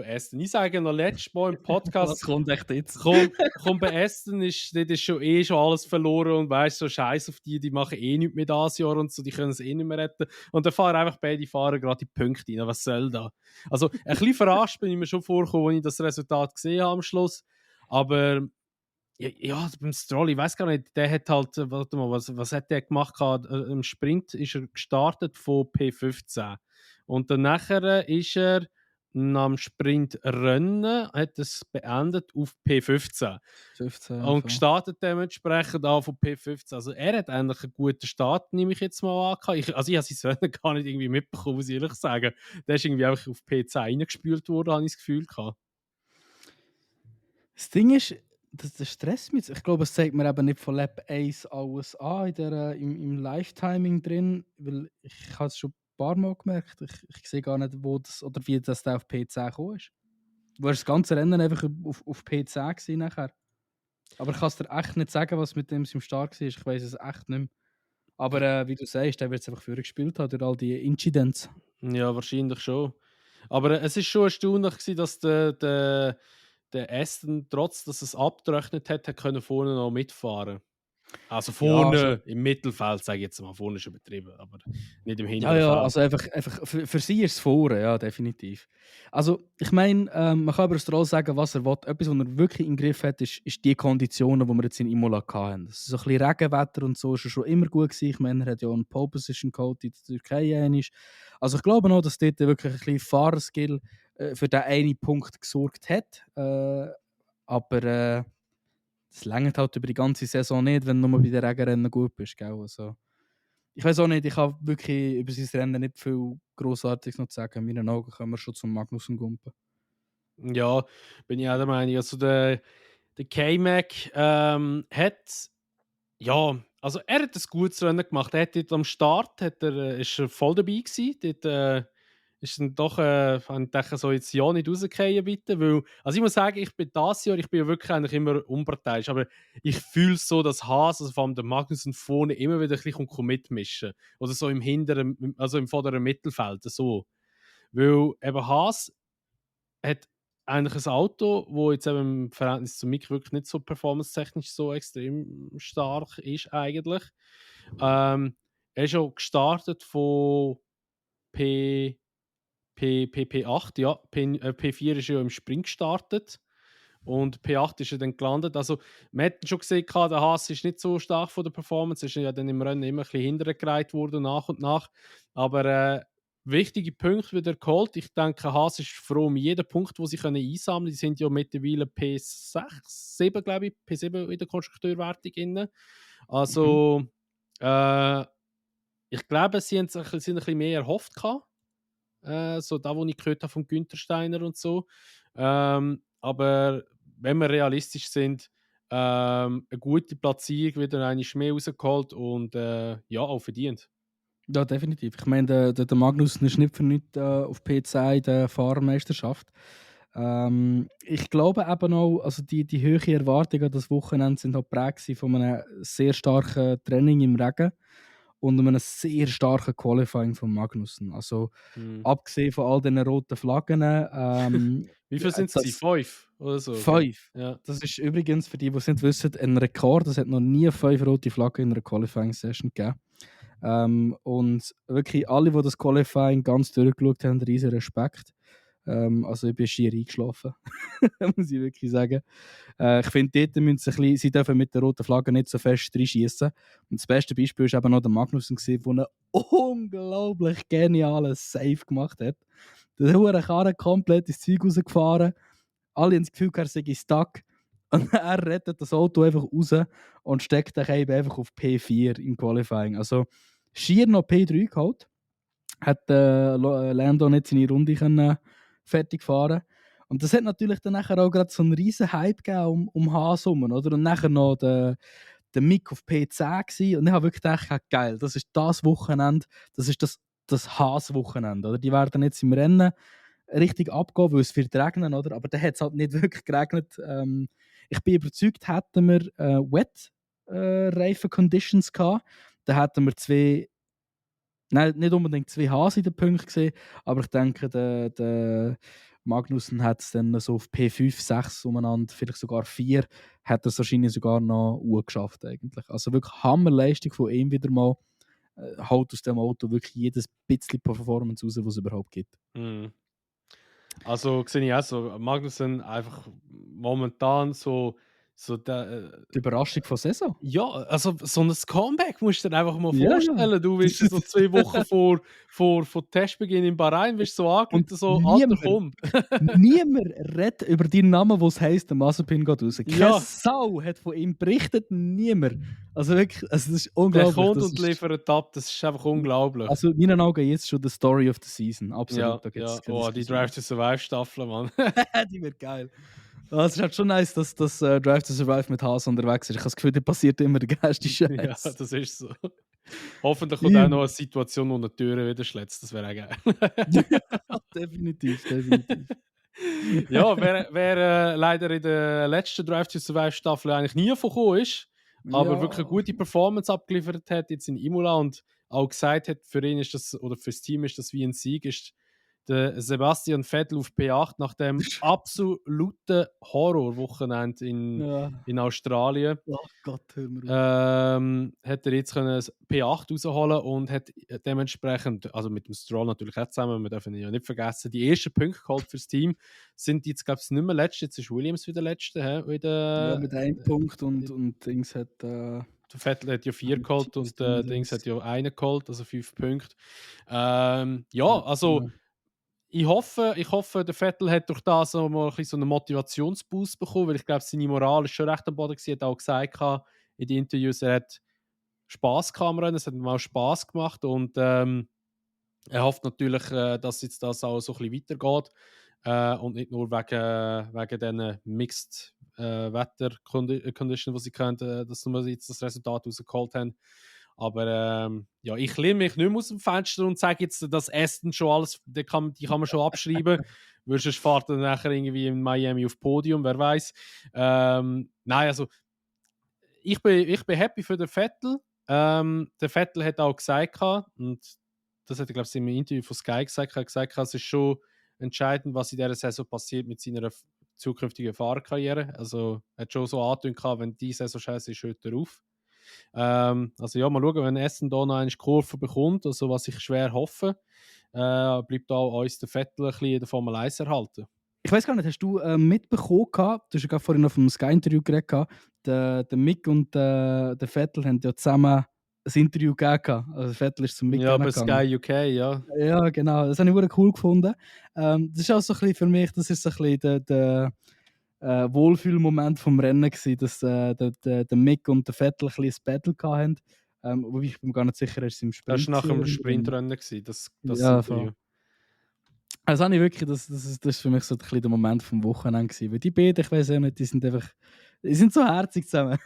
Aston. Ich sage noch letztes Mal im Podcast, Was kommt echt jetzt? Komm bei Aston dort ist schon alles verloren und weißt so Scheiß auf die machen eh nichts mehr dieses Jahr und so, die können es eh nicht mehr retten. Und dann fahren einfach beide Fahrer gerade die Punkte rein. Was soll da? Also ein bisschen verarscht bin ich mir schon vorgekommen, als ich das Resultat gesehen habe am Schluss. Aber ja, beim Stroll, ich weiß gar nicht, der hat halt, warte mal, was hat der gemacht? Im Sprint ist er gestartet von P15. Und dann nachher ist er nach dem Sprintrennen, hat es beendet auf P15. 15. Und gestartet dementsprechend auch von P15. Also er hat eigentlich einen guten Start, nehme ich jetzt mal an. Ich habe sein Rennen gar nicht irgendwie mitbekommen, muss ich ehrlich sagen. Der ist irgendwie einfach auf P10 reingespült worden, habe ich das Gefühl gehabt. Das Ding ist, das stresst mich. Ich glaube, es zeigt mir eben nicht von Lab 1 alles an im Live-Timing drin, weil ich habe es schon ein paar Mal gemerkt. Ich sehe gar nicht, wo das oder wie das da auf P10 gekommen ist. Du hast das ganze Rennen einfach auf P10 gesehen nachher. Aber ich kann es dir echt nicht sagen, was mit dem im Start war. Ich weiß es echt nicht mehr. Aber wie du sagst, der wird es einfach vorgespielt haben durch all die Incidents. Ja, wahrscheinlich schon. Aber es ist schon erstaunlich gewesen, dass der Aston, trotz dass es abgerechnet hat, können vorne noch mitfahren. Also vorne, Ja, also, im Mittelfeld, sage ich jetzt mal, vorne ist übertrieben, aber nicht im ja, hinteren ja, Feld. also einfach für sie ist es vorne, ja, definitiv. Also, ich meine, man kann über Stroll sagen, was er will. Etwas, was er wirklich im Griff hat, ist die Konditionen, die wir jetzt in Imola hatten. Das ist so ein bisschen Regenwetter und so, ist er schon immer gut gewesen. Ich meine, er hat ja auch einen Pole Position geholt in der Türkei einmal. Also, ich glaube noch, dass dort wirklich ein bisschen Fahrerskill für den einen Punkt gesorgt hat. Aber das reicht halt über die ganze Saison nicht, wenn du nur bei den Regenrennen gut bist. Gell? Also, ich weiß auch nicht, ich habe wirklich über sein Rennen nicht viel Grossartiges noch zu sagen. In meinen Augen können wir schon zum Magnussen gumpen. Ja, bin ich auch der Meinung. Also der K-Mac hat, ja, also er hat ein gutes Rennen gemacht. Er hat dort am Start, ist er voll dabei gewesen. Dort ist dann doch, habe ich gedacht, so jetzt ja nicht rausgehen bitte, weil, also ich muss sagen, ich bin ja wirklich eigentlich immer unparteiisch, aber ich fühle es so, dass Haas, also vor allem der Magnussen vorne, immer wieder ein bisschen mitmischen. Oder so im hinteren, also im vorderen Mittelfeld, so. Weil eben Haas hat eigentlich ein Auto, wo jetzt eben im Verhältnis zu Mick wirklich nicht so performance-technisch so extrem stark ist eigentlich. Er ist schon gestartet von P P8, ja. P4 ist ja im Sprint gestartet und P8 ist ja dann gelandet. Also, man hat schon gesehen, der Haas ist nicht so stark von der Performance, ist ja dann im Rennen immer ein bisschen hintergereiht worden, nach und nach. Aber wichtige Punkte wieder geholt. Ich denke, Haas ist froh um jeden Punkt, den sie einsammeln können. Die sind ja mittlerweile P6, 7, glaube ich, P7 in der Konstrukteurwertung drin. Also, ich glaube, sie haben sich ein bisschen mehr erhofft gehabt. So da, wo ich gehört habe von Günther Steiner und so. Aber wenn wir realistisch sind, eine gute Platzierung wieder eine mehr rausgeholt und ja, auch verdient. Ja, definitiv. Ich meine, der Magnus ist nicht für nichts auf P10 in der Fahrermeisterschaft. Ich glaube eben auch, also die hohen Erwartungen an das Wochenende sind auch geprägt von einem sehr starken Training im Regen und einem sehr starken Qualifying von Magnussen. Also abgesehen von all diesen roten Flaggen. Wie viele sind es? 5 oder so? 5. Ja. Das ist übrigens, für die, die es nicht wissen, ein Rekord. Es hat noch nie 5 rote Flaggen in einer Qualifying-Session gegeben. Und wirklich alle, die das Qualifying ganz durchgeschaut haben, riesen Respekt. Also ich bin schier eingeschlafen, muss ich wirklich sagen. Ich finde, dort müssen sie dürfen mit der roten Flagge nicht so fest reinschießen. Und das beste Beispiel war eben noch der Magnussen, der einen unglaublich genialen Save gemacht hat. Der hohe Karre komplett ins Zeug rausgefahren. Alle haben das Gefühl, er sei stuck. Und er rettet das Auto einfach raus und steckt den eben einfach auf P4 im Qualifying. Also schier noch P3 geholt. Hat Lando nicht seine Runde können fertig fahren. Und das hat natürlich dann nachher auch gerade so einen riesen Hype gegeben um Haas herum, oder? Und nachher noch der Mick auf P10 gewesen. Und ich habe wirklich gedacht, ja, geil, das ist das Wochenende, das ist das Haas-Wochenende, oder? Die werden jetzt im Rennen richtig abgehen, weil es wird regnen, oder? Aber da hat es halt nicht wirklich geregnet. Ich bin überzeugt, hätten wir Wet Reifen Conditions gehabt, dann hätten wir nicht unbedingt zwei Haas in den Punkten gesehen, aber ich denke, der Magnussen hat es dann so auf P5, 6 umeinander, vielleicht sogar 4, hat er es wahrscheinlich sogar noch geschafft eigentlich. Also wirklich Hammerleistung von ihm wieder mal. Haut aus dem Auto wirklich jedes bisschen Performance raus, was es überhaupt gibt. Also sehe ich auch so, Magnussen einfach momentan so die Überraschung von Saison. Ja, also so ein Comeback musst du dir einfach mal Ja, vorstellen. ja. Du wirst so 2 Wochen vor Testbeginn in Bahrain, wirst so angerufen, so, Alter, komm. Niemand redet über deinen Namen, wo es heisst, der Mazepin geht raus. Ja. Keine Sau hat von ihm berichtet, niemand. Also wirklich, also das ist Der unglaublich. kommt Das und ist, liefert ab, das ist einfach unglaublich. also in meinen Augen jetzt schon die Story of the Season, absolut. Ja, Da gibt's ja. keine Oh, die Diskussion. Drive to Survive Staffel, Mann. Die wird geil. Es ist halt schon nice, dass das Drive to Survive mit Haas unterwegs ist. Ich habe das Gefühl, da passiert immer der geilste Scheiß. Ja, das ist so. Hoffentlich kommt auch noch eine Situation, wo eine Tür wieder schlägt. Das wäre auch geil. Definitiv. Ja, wer leider in der letzten Drive to Survive Staffel eigentlich nie vorgekommen ist, aber wirklich eine gute Performance abgeliefert hat, jetzt in Imola und auch gesagt hat, für ihn ist das, oder fürs Team ist das wie ein Sieg, ist der Sebastian Vettel auf P8 nach dem absoluten Horrorwochenende in Australien. Oh Gott, hör mir auf. Hat er jetzt können P8 rausholen und hat dementsprechend, also mit dem Stroll natürlich auch zusammen, wir dürfen ihn ja nicht vergessen, die ersten Punkte geholt fürs Team. Sind jetzt, glaube ich, nicht mehr letzte, jetzt ist Williams wieder letzte. Ja, mit einem Punkt und Dings hat... Der Vettel hat ja 4 geholt und Dings hat ja 1 geholt, also 5 Punkte. Ja, also ich hoffe, der Vettel hat durch das mal ein bisschen so einen Motivationsboost bekommen, weil ich glaube, seine Moral ist schon recht am Boden gewesen. Er hat auch gesagt in den Interviews, er hat Spass gehabt am Rennen, es hat ihm auch Spass gemacht und er hofft natürlich, dass jetzt das auch so ein bisschen weitergeht und nicht nur wegen diesen Mixed Wetter-Conditions, die sie können, dass wir jetzt das Resultat rausgeholt haben. Aber ja, ich lehne mich nicht mehr aus dem Fenster und sage jetzt, dass Aston schon alles, die kann man schon abschreiben. Weil sonst fährt er nachher irgendwie in Miami auf Podium, wer weiß. Nein, also ich bin happy für den Vettel. Der Vettel hat auch gesagt, und das hat er, glaube ich, im Interview von Sky gesagt, er hat gesagt, es ist schon entscheidend, was in dieser Saison passiert mit seiner zukünftigen Fahrerkarriere. Also er hat schon so angekündigt, wenn die Saison scheiße ist, hört er auf. Also ja, mal schauen, wenn Essen da noch eine Kurve bekommt, also was ich schwer hoffe, bleibt auch uns der Vettel ein bisschen in der Formel 1 erhalten. Ich weiß gar nicht, hast du mitbekommen gehabt, du hast ja gerade vorhin auf dem Sky-Interview geredet gehabt, der Mick und der Vettel haben ja zusammen ein Interview gegeben. Also der Vettel ist zum Mick Ja, bei gegangen. Sky UK, ja. Ja, genau. Das habe ich wirklich cool gefunden. Das ist auch so ein bisschen für mich, das ist so ein bisschen der Wohlfühlmoment vom Rennen gewesen, dass der Mick und der Vettel ein bisschen ein Battle hatten. Wobei ich bin mir gar nicht sicher, ist es im Sprint. Das war nach dem gewesen. Sprintrennen, das Ja, Interview. Also habe ich wirklich, das ist für mich so ein bisschen der Moment vom Wochenende gewesen. Weil die beiden, ich weiß auch nicht, die sind so herzig zusammen.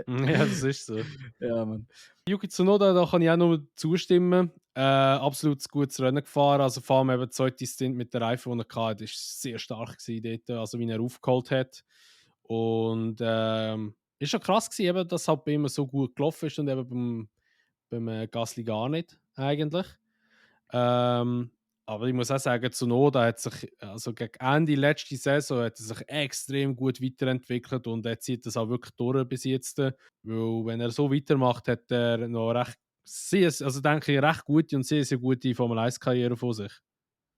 Ja, das ist so. Ja, Mann. Yuki Tsunoda, da kann ich auch nur zustimmen. Absolut gutes Rennen gefahren. Also vor allem eben der zweite Stint mit der Reifen, die er hatte, war sehr stark gewesen dort, also wie er aufgeholt hat. Und ist schon krass gewesen, eben, dass halt bei ihm so gut gelaufen ist und eben beim Gasly gar nicht eigentlich. Aber ich muss auch sagen, Tsunoda hat sich, also gegen Ende letzte Saison hat er sich extrem gut weiterentwickelt und er zieht das auch wirklich durch bis jetzt. Weil wenn er so weitermacht, hat er noch recht, also denke ich, recht gute und sehr, sehr gute Formel 1-Karriere vor sich.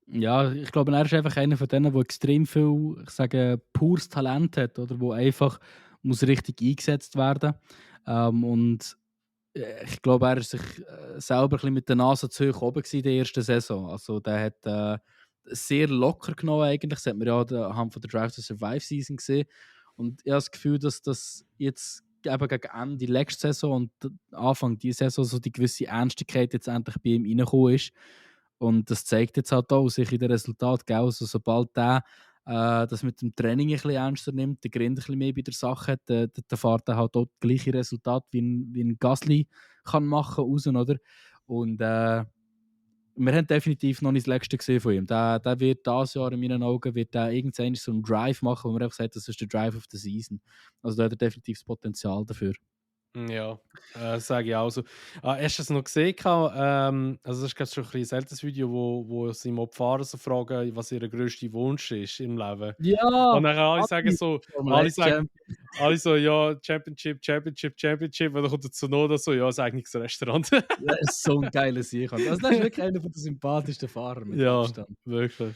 Ja, ich glaube, er ist einfach einer von denen, der extrem viel, ich sage, pures Talent hat, oder wo einfach muss richtig eingesetzt werden. Und ich glaube, er war sich selber ein bisschen mit der Nase zu hoch oben in der ersten Saison. Also der hat sehr locker genommen eigentlich. Das hat man ja anhand von der Drive to Survive Season gesehen. Und ich habe das Gefühl, dass das jetzt eben gegen Ende letzte Saison und Anfang dieser Saison so die gewisse Ernstigkeit jetzt endlich bei ihm reingekommen ist. Und das zeigt jetzt halt auch sich in den Resultaten. Gell? Also sobald der das mit dem Training ein bisschen ernster nimmt, der Grind ein bisschen mehr bei der Sache hat, der fährt er halt auch das gleiche Resultat wie ein Gasly kann machen raus, oder? Und wir haben definitiv noch nicht das Letzte gesehen von ihm. Der wird dieses Jahr in meinen Augen irgendwann so einen Drive machen, wo man einfach sagt, das ist der Drive of the Season. Also da hat er definitiv das Potenzial dafür. Ja, sage ich auch so. Hast du es noch gesehen? Also das ist gerade schon ein seltenes Video, wo sie mal die Fahrer so fragen, was ihr grösster Wunsch ist im Leben. Ja! Und dann alle sagen so, alle so, ja, Championship. Und dann kommt der Tsunoda so, ja, das eigenes Restaurant. Das ist so ein geiler Sieg. Also das ist wirklich einer der sympathischsten Fahrer mit Abstand. Wirklich.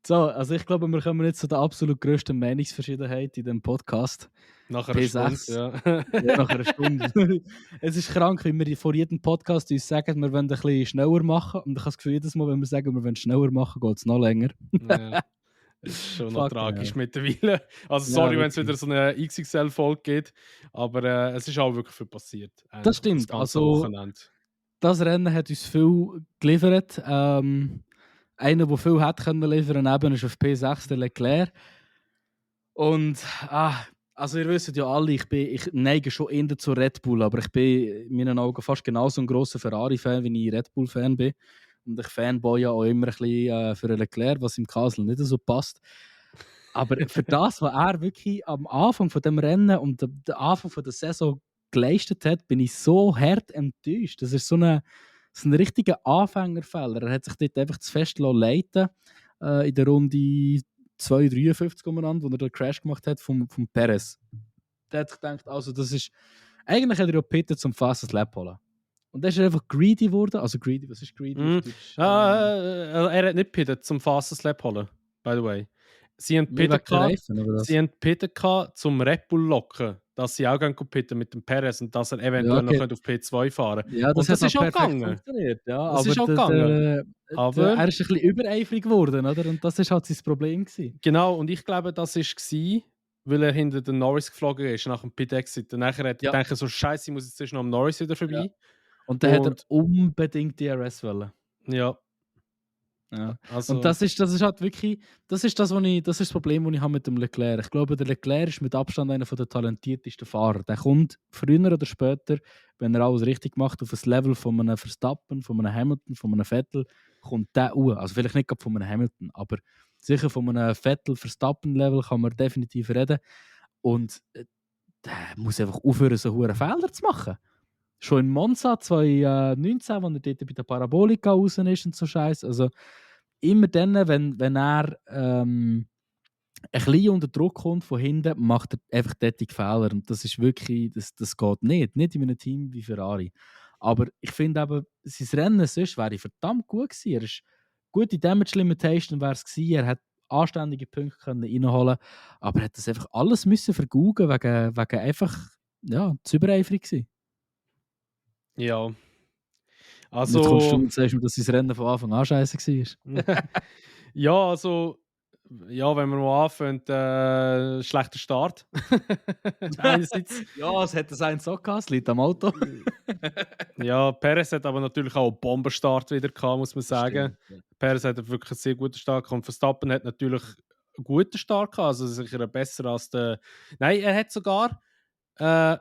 So, also ich glaube, wir kommen jetzt zu der absolut grössten Meinungsverschiedenheit in diesem Podcast. Nach einer P6. Stunde, ja. Ja, nach einer Stunde. Es ist krank, wie wir vor jedem Podcast uns sagen, wir wollen ein bisschen schneller machen. Und ich habe das Gefühl, jedes Mal, wenn wir sagen, wir wollen schneller machen, geht es noch länger. Ja. Das ist schon noch Fuck, tragisch ja. mittlerweile. Also Ja, sorry, wenn es wirklich. wieder so eine XXL-Folge gibt, aber es ist auch wirklich viel passiert. Das stimmt. Das ganze Also, Wochenende. das Rennen hat uns viel geliefert. Einer, der viel hat können liefern können, ist auf P6 der Leclerc. Und also ihr wisst ja alle, ich neige schon eher zu Red Bull, aber ich bin in meinen Augen fast genauso ein grosser Ferrari-Fan, wie ich Red Bull-Fan bin. Und ich fanboy ja auch immer ein bisschen für Leclerc, was im Kasel nicht so passt. Aber für das, was er wirklich am Anfang von dem Rennen und am Anfang von der Saison geleistet hat, bin ich so hart enttäuscht. Das ist so ein richtiger Anfängerfehler. Er hat sich dort einfach zu fest leiten in der Runde 2,53 umeinander, wo er den Crash gemacht hat vom Perez. Der hat gedacht, also das ist... Eigentlich hat er ja Peter zum Fastest Lap holen. Und dann ist er einfach greedy geworden. Also greedy, was ist greedy? auf Deutsch? Er hat nicht pittet zum Fastest Lap holen, by the way. Sie haben pittet zum Red Bull locken, dass sie auch pitten mit dem Perez und dass er eventuell noch auf P2 fahren könnte. Ja, das ist auch gegangen. Ja, das ist auch gegangen. Aber er ist ein bisschen übereifrig geworden, oder? Und das war halt sein Problem gewesen. Genau, und ich glaube, das war, weil er hinter den Norris geflogen ist, nach dem Pit-Exit. Und nachher hat er gedacht, so Scheiße, ich muss jetzt zwischen am Norris wieder vorbei. Ja. Und dann hat er unbedingt DRS wollen. Ja. Ja. Also, Und das ist halt wirklich, das ist das Problem, das ich habe mit dem Leclerc. Ich glaube, der Leclerc ist mit Abstand einer der talentiertesten Fahrer. Der kommt früher oder später, wenn er alles richtig macht, auf das Level von einem Verstappen, von einem Hamilton, von einem Vettel, kommt der hoch. Also vielleicht nicht gerade von einem Hamilton, aber sicher von einem Vettel-Verstappen-Level kann man definitiv reden. Und der muss einfach aufhören, so hohe Fehler zu machen. Schon in Monza 2019, als er dort bei der Parabolika raus ist und so Scheiß. Also immer dann, wenn er ein bisschen unter Druck kommt von hinten, macht er einfach dort Fehler. Und das ist wirklich, das geht nicht. Nicht in einem Team wie Ferrari. Aber ich finde eben, sein Rennen sonst wäre verdammt gut gewesen. Er ist gute Damage Limitation wäre es gewesen. Er hat anständige Punkte können reinholen, aber er hat das einfach alles müssen vergaugen wegen einfach zu übereifrig gewesen. ja. Und jetzt kommst du Also, und sagst mir, dass sein Rennen von Anfang an scheiße war. ja, also, ja, wenn wir mal anfangen, schlechter Start. Einerseits. Ja, es hat das einen so gehabt, es liegt am Auto. Ja, Perez hat aber natürlich auch einen Bombenstart wieder gehabt, muss man sagen. Stimmt, ja. Perez hat wirklich einen sehr guten Start gehabt. Und Verstappen hat natürlich einen guten Start gehabt, also sicher besser als der. Nein, er hat sogar er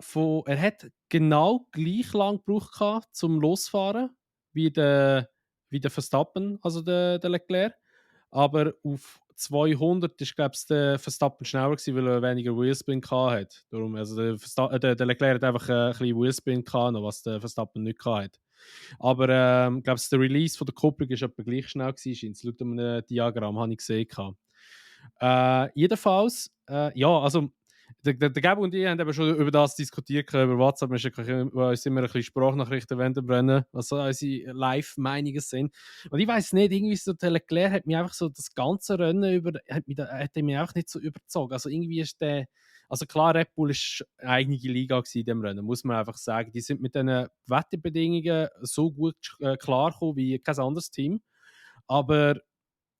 hat genau gleich lang gebraucht gehabt zum Losfahren wie der Verstappen, also der Leclerc. Aber auf 200 ist, glaube ich, der Verstappen schneller gewesen, weil er weniger Wheelspin hat. Darum, also der Leclerc hat einfach ein bisschen Wheelspin gehabt, noch, was der Verstappen nicht hat. Aber ich glaube, der Release von der Kupplung ist etwa gleich schnell gewesen. Laut einem Diagramm habe ich gesehen. Jedenfalls, ja, also der Gabo und ich haben eben schon über das diskutiert, über WhatsApp. Wir sind immer ein bisschen Sprachnachrichten brennen, was so unsere Live-Meinungen sind. Und ich weiß nicht, irgendwie so der Leclerc hat mich einfach so das ganze Rennen über, hat mich einfach nicht so überzogen. Also irgendwie ist der, also klar, Red Bull ist eine eigene Liga in dem Rennen, muss man einfach sagen. Die sind mit diesen Wetterbedingungen so gut klargekommen wie kein anderes Team. Aber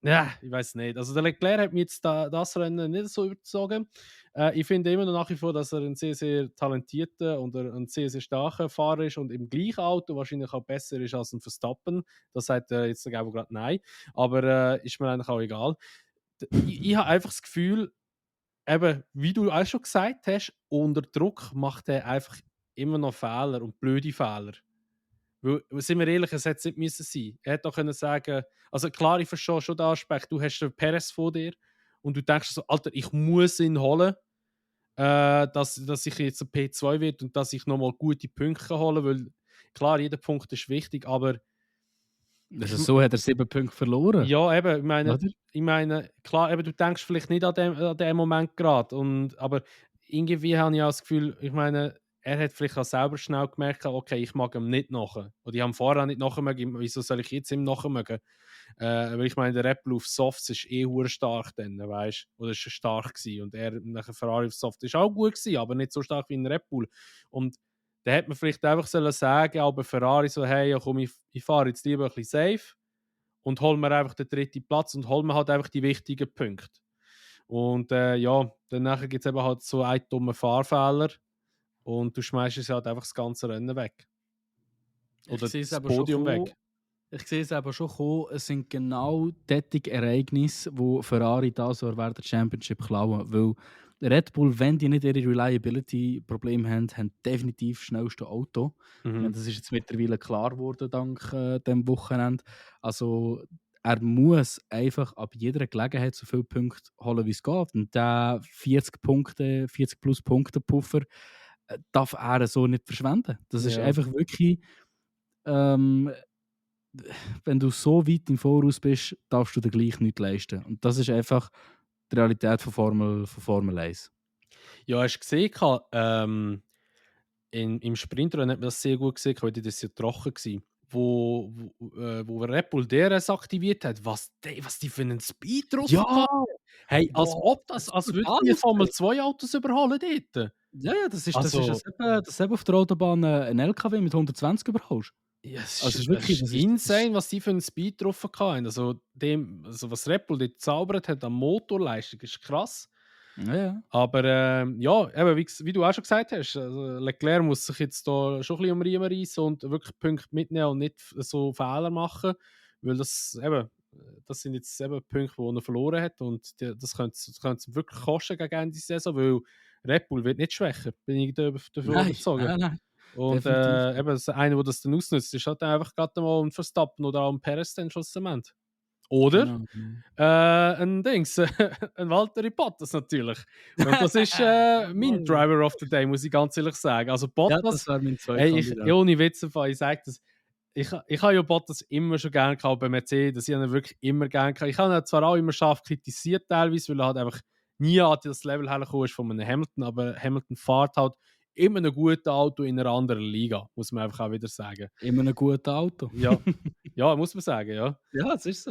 ja, ich weiß nicht. Also der Leclerc hat mich jetzt das Rennen nicht so überzogen. Ich finde immer noch nach wie vor, dass er ein sehr, sehr talentierter und ein sehr, sehr starker Fahrer ist und im gleichen Auto wahrscheinlich auch besser ist als ein Verstappen. Das sagt jetzt der Gabo gerade nein. Aber ist mir eigentlich auch egal. Ich habe einfach das Gefühl, eben, wie du auch schon gesagt hast, unter Druck macht er einfach immer noch Fehler und blöde Fehler. Weil, sind wir ehrlich, es hätte es nicht müssen sein. Er hätte auch können sagen, also klar, ich verstehe schon den Aspekt, du hast den Perez vor dir und du denkst so, Alter, ich muss ihn holen, dass ich jetzt ein P2 wird und dass ich nochmal gute Punkte kann holen, weil klar, jeder Punkt ist wichtig, aber Also so hat er 7 Punkte verloren. ja, eben, Oder? ich meine, klar, eben, du denkst vielleicht nicht an dem Moment gerade, aber irgendwie habe ich auch das Gefühl, ich meine, er hat vielleicht auch selber schnell gemerkt, okay, ich mag ihm nicht nachher. Oder ich habe vorher nicht nachher mögen, wieso soll ich jetzt ihm nachher mögen? Weil ich meine, der Red Bull auf Softs ist hure stark dann, weißt du? Oder ist schon stark gewesen. Und er nachher Ferrari auf Soft ist auch gut gewesen, aber nicht so stark wie ein Red Bull. Und da hätte man vielleicht einfach sollen sagen, aber Ferrari so, hey, ja, komm, ich fahre jetzt lieber ein bisschen safe und hol mir einfach den dritten Platz und hol mir halt einfach die wichtigen Punkte. Und ja, dann gibt es eben halt so einen dummen Fahrfehler und du schmeißt es halt einfach das ganze Rennen weg. Oder das Podium weg. Ich sehe es aber schon kommen, es sind genau solche Ereignisse, wo Ferrari da so während der Championship klauen. Weil Red Bull, wenn die nicht ihre Reliability-Probleme haben definitiv das schnellste Auto. Ich meine, das ist jetzt mittlerweile klar geworden, dank dem Wochenende. Also er muss einfach ab jeder Gelegenheit so viele Punkte holen, wie es geht. Und der 40 plus Punkte Puffer darf er so nicht verschwenden. Das ist Ja. einfach wirklich... wenn du so weit im Voraus bist, darfst du dir gleich nichts leisten. Und das ist einfach die Realität von Formel 1. Ja, hast du gesehen, im Sprintrennen hat man das sehr gut gesehen, weil das ja trocken war. Wo Red Bull DRS aktiviert hat, was die für einen Speed drauf hatten. Hey, als ob als würden die Formel 2 Autos überholen dort. Ja, das ist Also- das eben auf der Autobahn ein LKW mit 120 überholst. Ja, es Also ist wirklich, wirklich das ist- insane, was die für einen Speed drauf hatten. Also was Red Bull dort gezaubert hat an Motorleistung, ist krass. Ja. Aber ja, eben, wie du auch schon gesagt hast, also Leclerc muss sich jetzt da schon ein bisschen um Riemen reissen und wirklich Punkte mitnehmen und nicht so Fehler machen, weil das eben, das sind jetzt eben Punkte, die er verloren hat und das könnte es wirklich kosten gegen Ende der Saison, weil Red Bull wird nicht schwächer, bin ich davon überzeugt. Nein. Und definitiv. eben einer, der das dann ausnutzt, ist halt einfach gerade mal ein Verstappen oder auch ein Perez dann schlussendlich. Oder Genau. ein Dings, ein Valtteri Bottas natürlich. Und das ist mein Driver of the Day, muss ich ganz ehrlich sagen. Also Ja, Bottas, das wäre mein zweiter hey, Kandidat. ohne Witz, ich sage das, ich habe ja Bottas immer schon gerne gehabt bei Mercedes, ich habe ihn wirklich immer gerne gehabt. Ich habe ihn zwar auch immer scharf kritisiert teilweise, weil er halt einfach nie an das Level hergekommen ist von einem Hamilton, aber Hamilton fährt halt immer ein gutes Auto in einer anderen Liga, muss man einfach auch wieder sagen. Immer ein gutes Auto. Ja, ja, muss man sagen, ja. Ja, das ist so.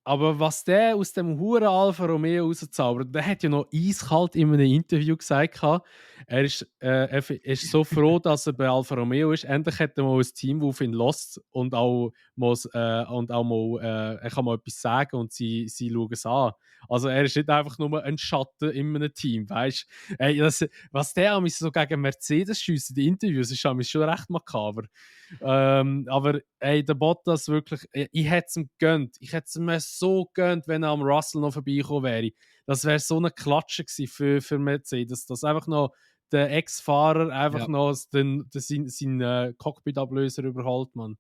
Aber was der aus dem Huren Alfa Romeo rauszaubert, der hat ja noch eiskalt in einem Interview gesagt, er ist so froh, dass er bei Alfa Romeo ist. Endlich hat er mal ein Team, das auf ihn lässt und auch mal, er kann mal etwas sagen und sie schauen es an. Also er ist nicht einfach nur ein Schatten in einem Team, weißt du? Was der an mich so gegen Mercedes schießt in den Interviews, ist an mich schon recht makaber. Aber ey, der Bottas wirklich, ich hätte es ihm gegönnt. Ich hätte es ihm so gegönnt, wenn er am Russell noch vorbeikommen wäre. Das wäre so eine Klatsche gewesen für Mercedes, dass einfach noch der Ex-Fahrer einfach noch seinen Cockpit-Ablöser überholt, man.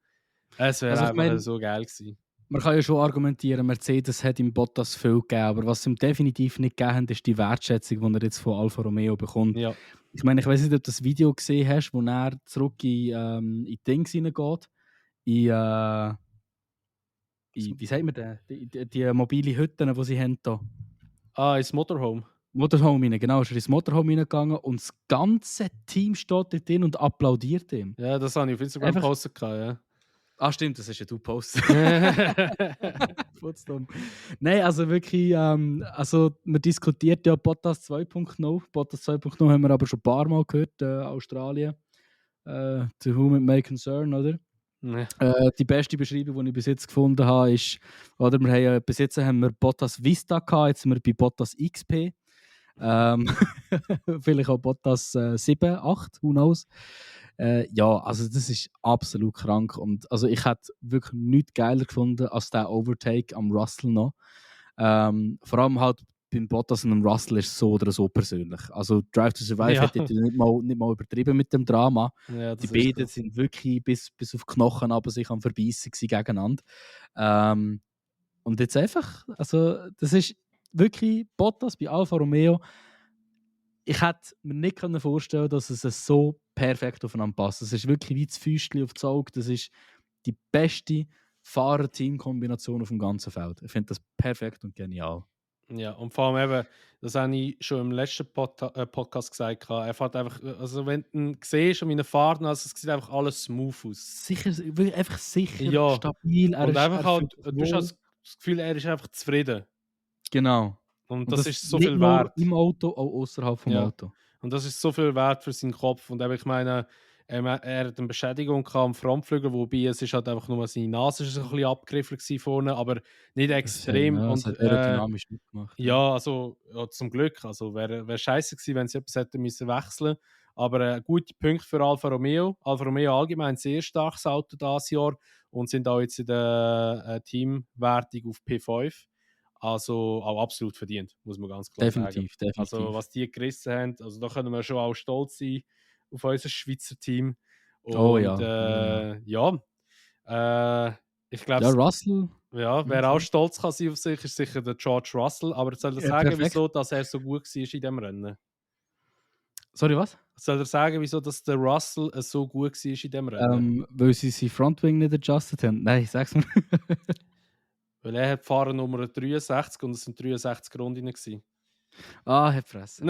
Es wäre Also ich einfach meine, so geil gewesen. man kann ja schon argumentieren, Mercedes hat ihm Bottas viel gegeben, aber was ihm definitiv nicht gegeben hat, ist die Wertschätzung, die er jetzt von Alfa Romeo bekommt. Ja. Ich meine, ich weiß nicht, ob du das Video gesehen hast, wo er zurück in die Dings hineingeht. Wie sagt man das? Die mobile Hütten, die sie haben hier. Ins Motorhome. Motorhome rein, genau. Er ist ins Motorhome reingegangen und das ganze Team steht dort drin und applaudiert ihm. Ja, das habe ich auf Instagram Einfach- gepostet, ja. Ah, stimmt, das ist ja du Post. Nein, also wirklich, also man diskutiert ja Bottas 2.0. Bottas 2.0 haben wir aber schon ein paar Mal gehört, Australien. To whom it may concern, oder? Nee. Die beste Beschreibung, die ich bis jetzt gefunden habe, ist, oder wir haben, bis jetzt haben wir Bottas Vista gehabt, jetzt sind wir bei Bottas XP. Vielleicht auch Bottas 7, 8, who knows. Ja, also das ist absolut krank. Und also ich hätte wirklich nichts geiler gefunden als der Overtake am Russell noch. Vor allem halt beim Bottas und dem Russell ist es so oder so persönlich. Also Drive to Survive Ja. hat nicht mal übertrieben mit dem Drama. Ja, Die das ist beiden so. sind wirklich bis auf die Knochen aber sich am Verbeissen gegeneinander. Und jetzt einfach, also das ist wirklich Bottas bei Alfa Romeo. Ich hätte mir nicht vorstellen können, dass es so perfekt aufeinander passt. Es ist wirklich wie das Füßchen auf das Auge. Das ist die beste Fahrer-Team-Kombination auf dem ganzen Feld. Ich finde das perfekt und genial. Ja, und vor allem eben, das habe ich schon im letzten Podcast gesagt, er fährt einfach, also wenn du ihn siehst und ihn fahren, also es sieht einfach alles smooth aus. Sicher, wirklich einfach sicher, Ja. stabil. Und einfach halt, fühlt sich du hast wohl. halt das Gefühl, er ist einfach zufrieden. Genau. Und das ist so nicht viel nur wert. im Auto, auch außerhalb vom Ja. Auto. Und das ist so viel wert für seinen Kopf. Und eben, ich meine, er hat eine Beschädigung gehabt am Frontflügel, wobei es ist halt einfach nur seine Nase ist ein bisschen abgegriffen gewesen vorne, aber nicht extrem. Ja, das und hat aerodynamisch nicht gemacht. ja, also zum Glück. Also wäre scheiße gewesen, wenn sie etwas hätten müssen wechseln. Aber gute Punkte für Alfa Romeo. Alfa Romeo allgemein ein sehr starkes Auto dieses Jahr und sind auch jetzt in der Teamwertung auf P5. Also auch absolut verdient, muss man ganz klar sagen. Definitiv. Also was die gerissen haben, also da können wir schon auch stolz sein auf unser Schweizer Team. Und, Oh ja. ich glaube, Ja, Russell. wer auch stolz kann sein auf sich, ist sicher der George Russell. Aber soll er Ja, sagen, perfekt. wieso dass er so gut war in diesem Rennen? Sorry, was? Soll er sagen, wieso dass der Russell so gut war in diesem Rennen? Weil sie sein Frontwing nicht adjusted haben. Nein, sag's mir. Weil er hat Fahrer Nummer 63 und es sind 63 Runden gewesen. Hat Fresse.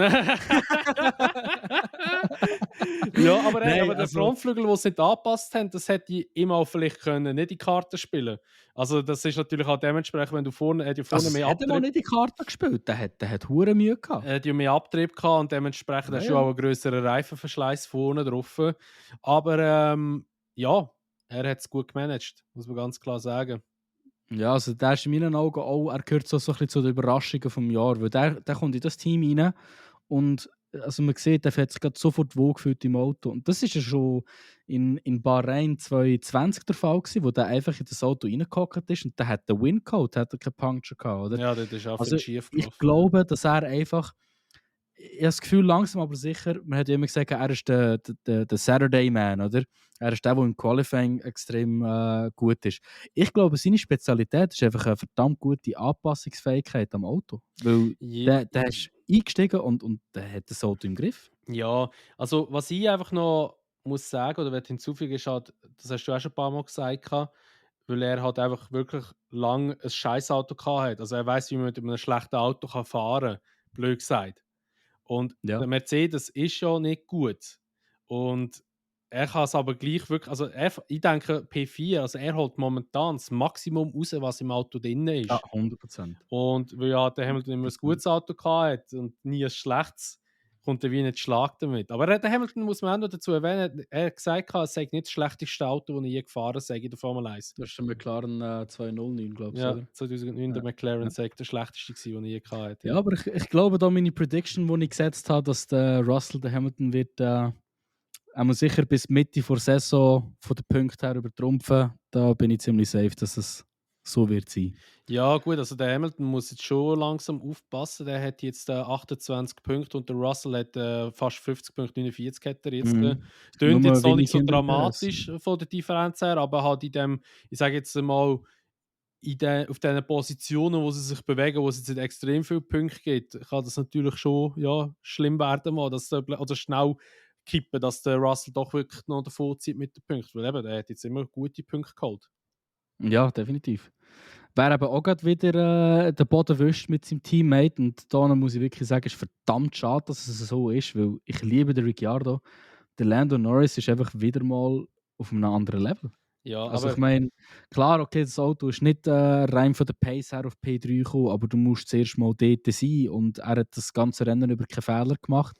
Ja, aber, Nein, aber der also- Frontflügel, den sie nicht angepasst haben, das hätte ihm auch vielleicht können, nicht die Karte spielen. Also das ist natürlich auch dementsprechend, wenn du vorne, Also, mehr hat er mal Abtrieb, nicht die Karte gespielt. Der hat hure Mühe gehabt. er hat ja mehr Abtrieb gehabt und dementsprechend hast du Ja. auch einen grösseren Reifenverschleiß vorne drauf. Aber ja, er hat es gut gemanagt, muss man ganz klar sagen. Ja, also der ist in meinen Augen auch, er gehört so ein bisschen zu den Überraschungen vom Jahr, weil der kommt in das Team rein und also man sieht, er hat sich gerade sofort wohlgefühlt im Auto. Und das ist ja schon in Bahrain 2020 der Fall gewesen, wo der einfach in das Auto reingehockt ist und der hat den Windcoat, hat er keinen Puncture gehabt, oder? Ja, das ist auch Also viel schief ich gelaufen. glaube, dass er einfach, ich habe das Gefühl, langsam aber sicher, man hat ja immer gesagt, er ist der Saturday Man, oder? Er ist der im Qualifying extrem gut ist. Ich glaube, seine Spezialität ist einfach eine verdammt gute Anpassungsfähigkeit am Auto. Weil der ist eingestiegen und der hat das Auto im Griff. Ja, also was ich einfach noch muss sagen oder hinzufügen ist halt, das hast du auch schon ein paar Mal gesagt, weil er halt einfach wirklich lang ein scheiß Auto gehabt hat. Also er weiß, wie man mit einem schlechten Auto fahren kann, blöd gesagt. Und Ja. der Mercedes ist ja nicht gut. Und er kann es aber gleich wirklich, also ich denke P4, also er holt momentan das Maximum raus, was im Auto drin ist. Ja, 100%. Und weil ja der Hamilton immer ein gutes Auto gehabt hat und nie ein schlechtes, kommt er wie nicht Schlag damit. Aber der Hamilton, muss man auch noch dazu erwähnen, er hat gesagt, es sei nicht das schlechteste Auto, das er je gefahren sei in der Formel 1. Das ist der McLaren 209, glaube ich, Ja, oder? 2009 der Ja. McLaren Ja. sei der schlechteste gewesen, den er je gehabt hat. Ja, aber ich glaube, da meine Prediction, die ich gesetzt habe, dass der Russell, der Hamilton wird einmal sicher bis Mitte der Saison von den Punkten her übertrumpfen. Da bin ich ziemlich safe, dass es so wird sein. Ja, gut, also der Hamilton muss jetzt schon langsam aufpassen. Der hat jetzt 28 Punkte und der Russell hat fast 50 Punkte, 49 hat er jetzt. Mhm. Tönt Nur jetzt noch wenig nicht so hinter dramatisch Perez. von der Differenz her, aber halt in dem, ich sage jetzt mal, auf diesen Positionen, wo sie sich bewegen, wo es jetzt nicht extrem viele Punkte gibt, kann das natürlich schon schlimm werden, mal, dass oder schnell kippen, dass der Russell doch wirklich noch davon zieht mit den Punkten. Weil eben, der hat jetzt immer gute Punkte geholt. Ja, definitiv. Wer eben auch gerade wieder den Boden wischt mit seinem Teammate, und da muss ich wirklich sagen, es ist verdammt schade, dass es so ist, weil ich liebe den Ricciardo. Der Lando Norris ist einfach wieder mal auf einem anderen Level. Ja, Also aber ich meine, klar, okay, das Auto ist nicht rein von der Pace her auf P3 gekommen, aber du musst zuerst mal dort sein und er hat das ganze Rennen über keine Fehler gemacht.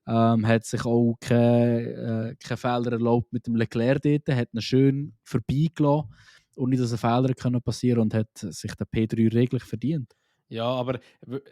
Hat sich auch keine Fehler erlaubt mit dem Leclerc dort, hat ihn schön vorbeigelassen, ohne dass ein Fehler können passieren und hat sich den P3 reglich verdient. ja, aber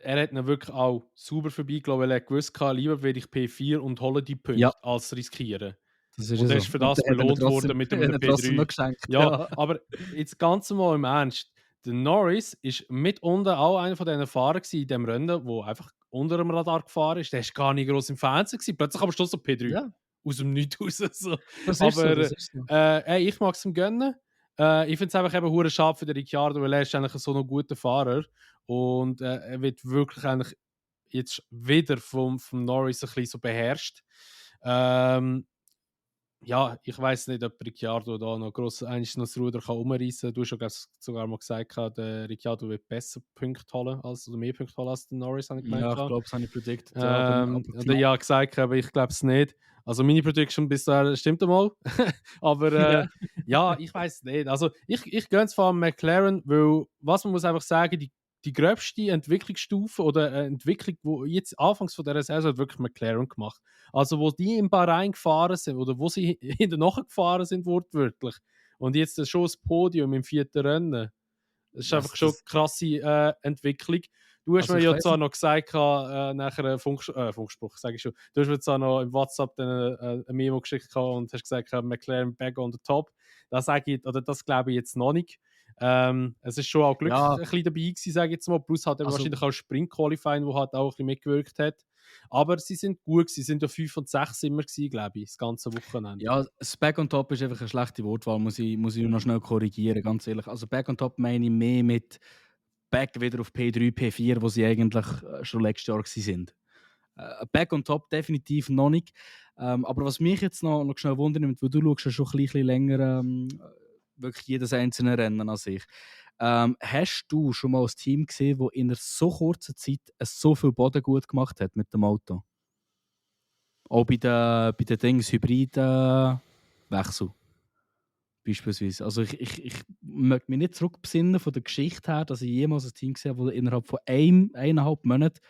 er hat ihn wirklich auch sauber vorbeigelassen, weil er gewusst hat, lieber werde ich P4 und hole die Punkte, Ja. als riskieren. Das ist Und ja er so. ist für Und das dann hat er belohnt trotzdem- worden mit hat einem er trotzdem noch P3. geschenkt. Ja, aber jetzt ganz mal im Ernst. Der Norris ist mitunter auch einer von diesen Fahrern gewesen in diesem Rennen, der einfach unter dem Radar gefahren ist. Der war gar nicht groß im Fernsehen gewesen. Plötzlich am Schluss so P3. Ja, Aus dem Nichts raus. So. das ist so. Aber Das ist so. hey, ich mag es ihm gönnen. Ich finde es einfach eben hure schade für den Ricciardo, weil er ist eigentlich so ein guter Fahrer. Und er wird wirklich eigentlich jetzt wieder vom Norris ein bisschen so beherrscht. Ja, ich weiß nicht, ob Ricciardo da noch gross eigentlich noch das Ruder umreißen kann. Du hast ja sogar mal gesagt, der Ricciardo wird besser Punkte holen oder mehr Punkte holen als der Norris, habe ich gemeint. Ja, ich glaube, das habe ich predicted. Und ja, gesagt, aber ich glaube es nicht. Also meine Prediction bis dahin stimmt einmal. Aber ja, ich weiß nicht. Also ich gönne es vor allem McLaren, weil was man muss einfach sagen, die gröbste Entwicklungsstufe oder Entwicklung, wo jetzt anfangs von der Saison hat wirklich McLaren gemacht. Also wo die in Bahrain gefahren sind oder wo sie hinten gefahren sind, wortwörtlich. Und jetzt schon das Podium im 4. Rennen. Das ist einfach schon eine krasse Entwicklung. Du hast Also mir ich ja weiss zwar noch gesagt, nachher Funkspruch, sage ich schon. Du hast mir zwar noch im WhatsApp dann, eine Memo geschickt und hast gesagt, McLaren back on the top. Das sage ich, oder das glaube ich jetzt noch nicht. Es ist schon auch Glück Ja. ein bisschen dabei gewesen, sage ich jetzt mal. Plus hat er Also- wahrscheinlich auch Sprint-Qualifying, wo halt auch ein bisschen mitgewirkt hat. Aber sie sind gut gewesen. Sie sind ja 5 und 6 immer gewesen, glaube ich, das ganze Wochenende. Ja, das Back on Top ist einfach eine schlechte Wortwahl, muss ich noch schnell korrigieren, ganz ehrlich. Also Back on Top meine ich mehr mit Back wieder auf P3, P4, wo sie eigentlich schon letztes Jahr sind. Back on Top definitiv noch nicht. Aber was mich jetzt noch schnell wundert, weil du schaust ja schon ein bisschen länger wirklich jedes einzelne Rennen an sich. Hast du schon mal ein Team gesehen, das in einer so kurzen Zeit so viel Boden gut gemacht hat mit dem Auto? Auch bei den Dings Hybrid-Wechsel. Beispielsweise. Also ich möchte mich nicht zurückbesinnen von der Geschichte her, dass ich jemals ein Team gesehen habe, das innerhalb von 1,5 Monaten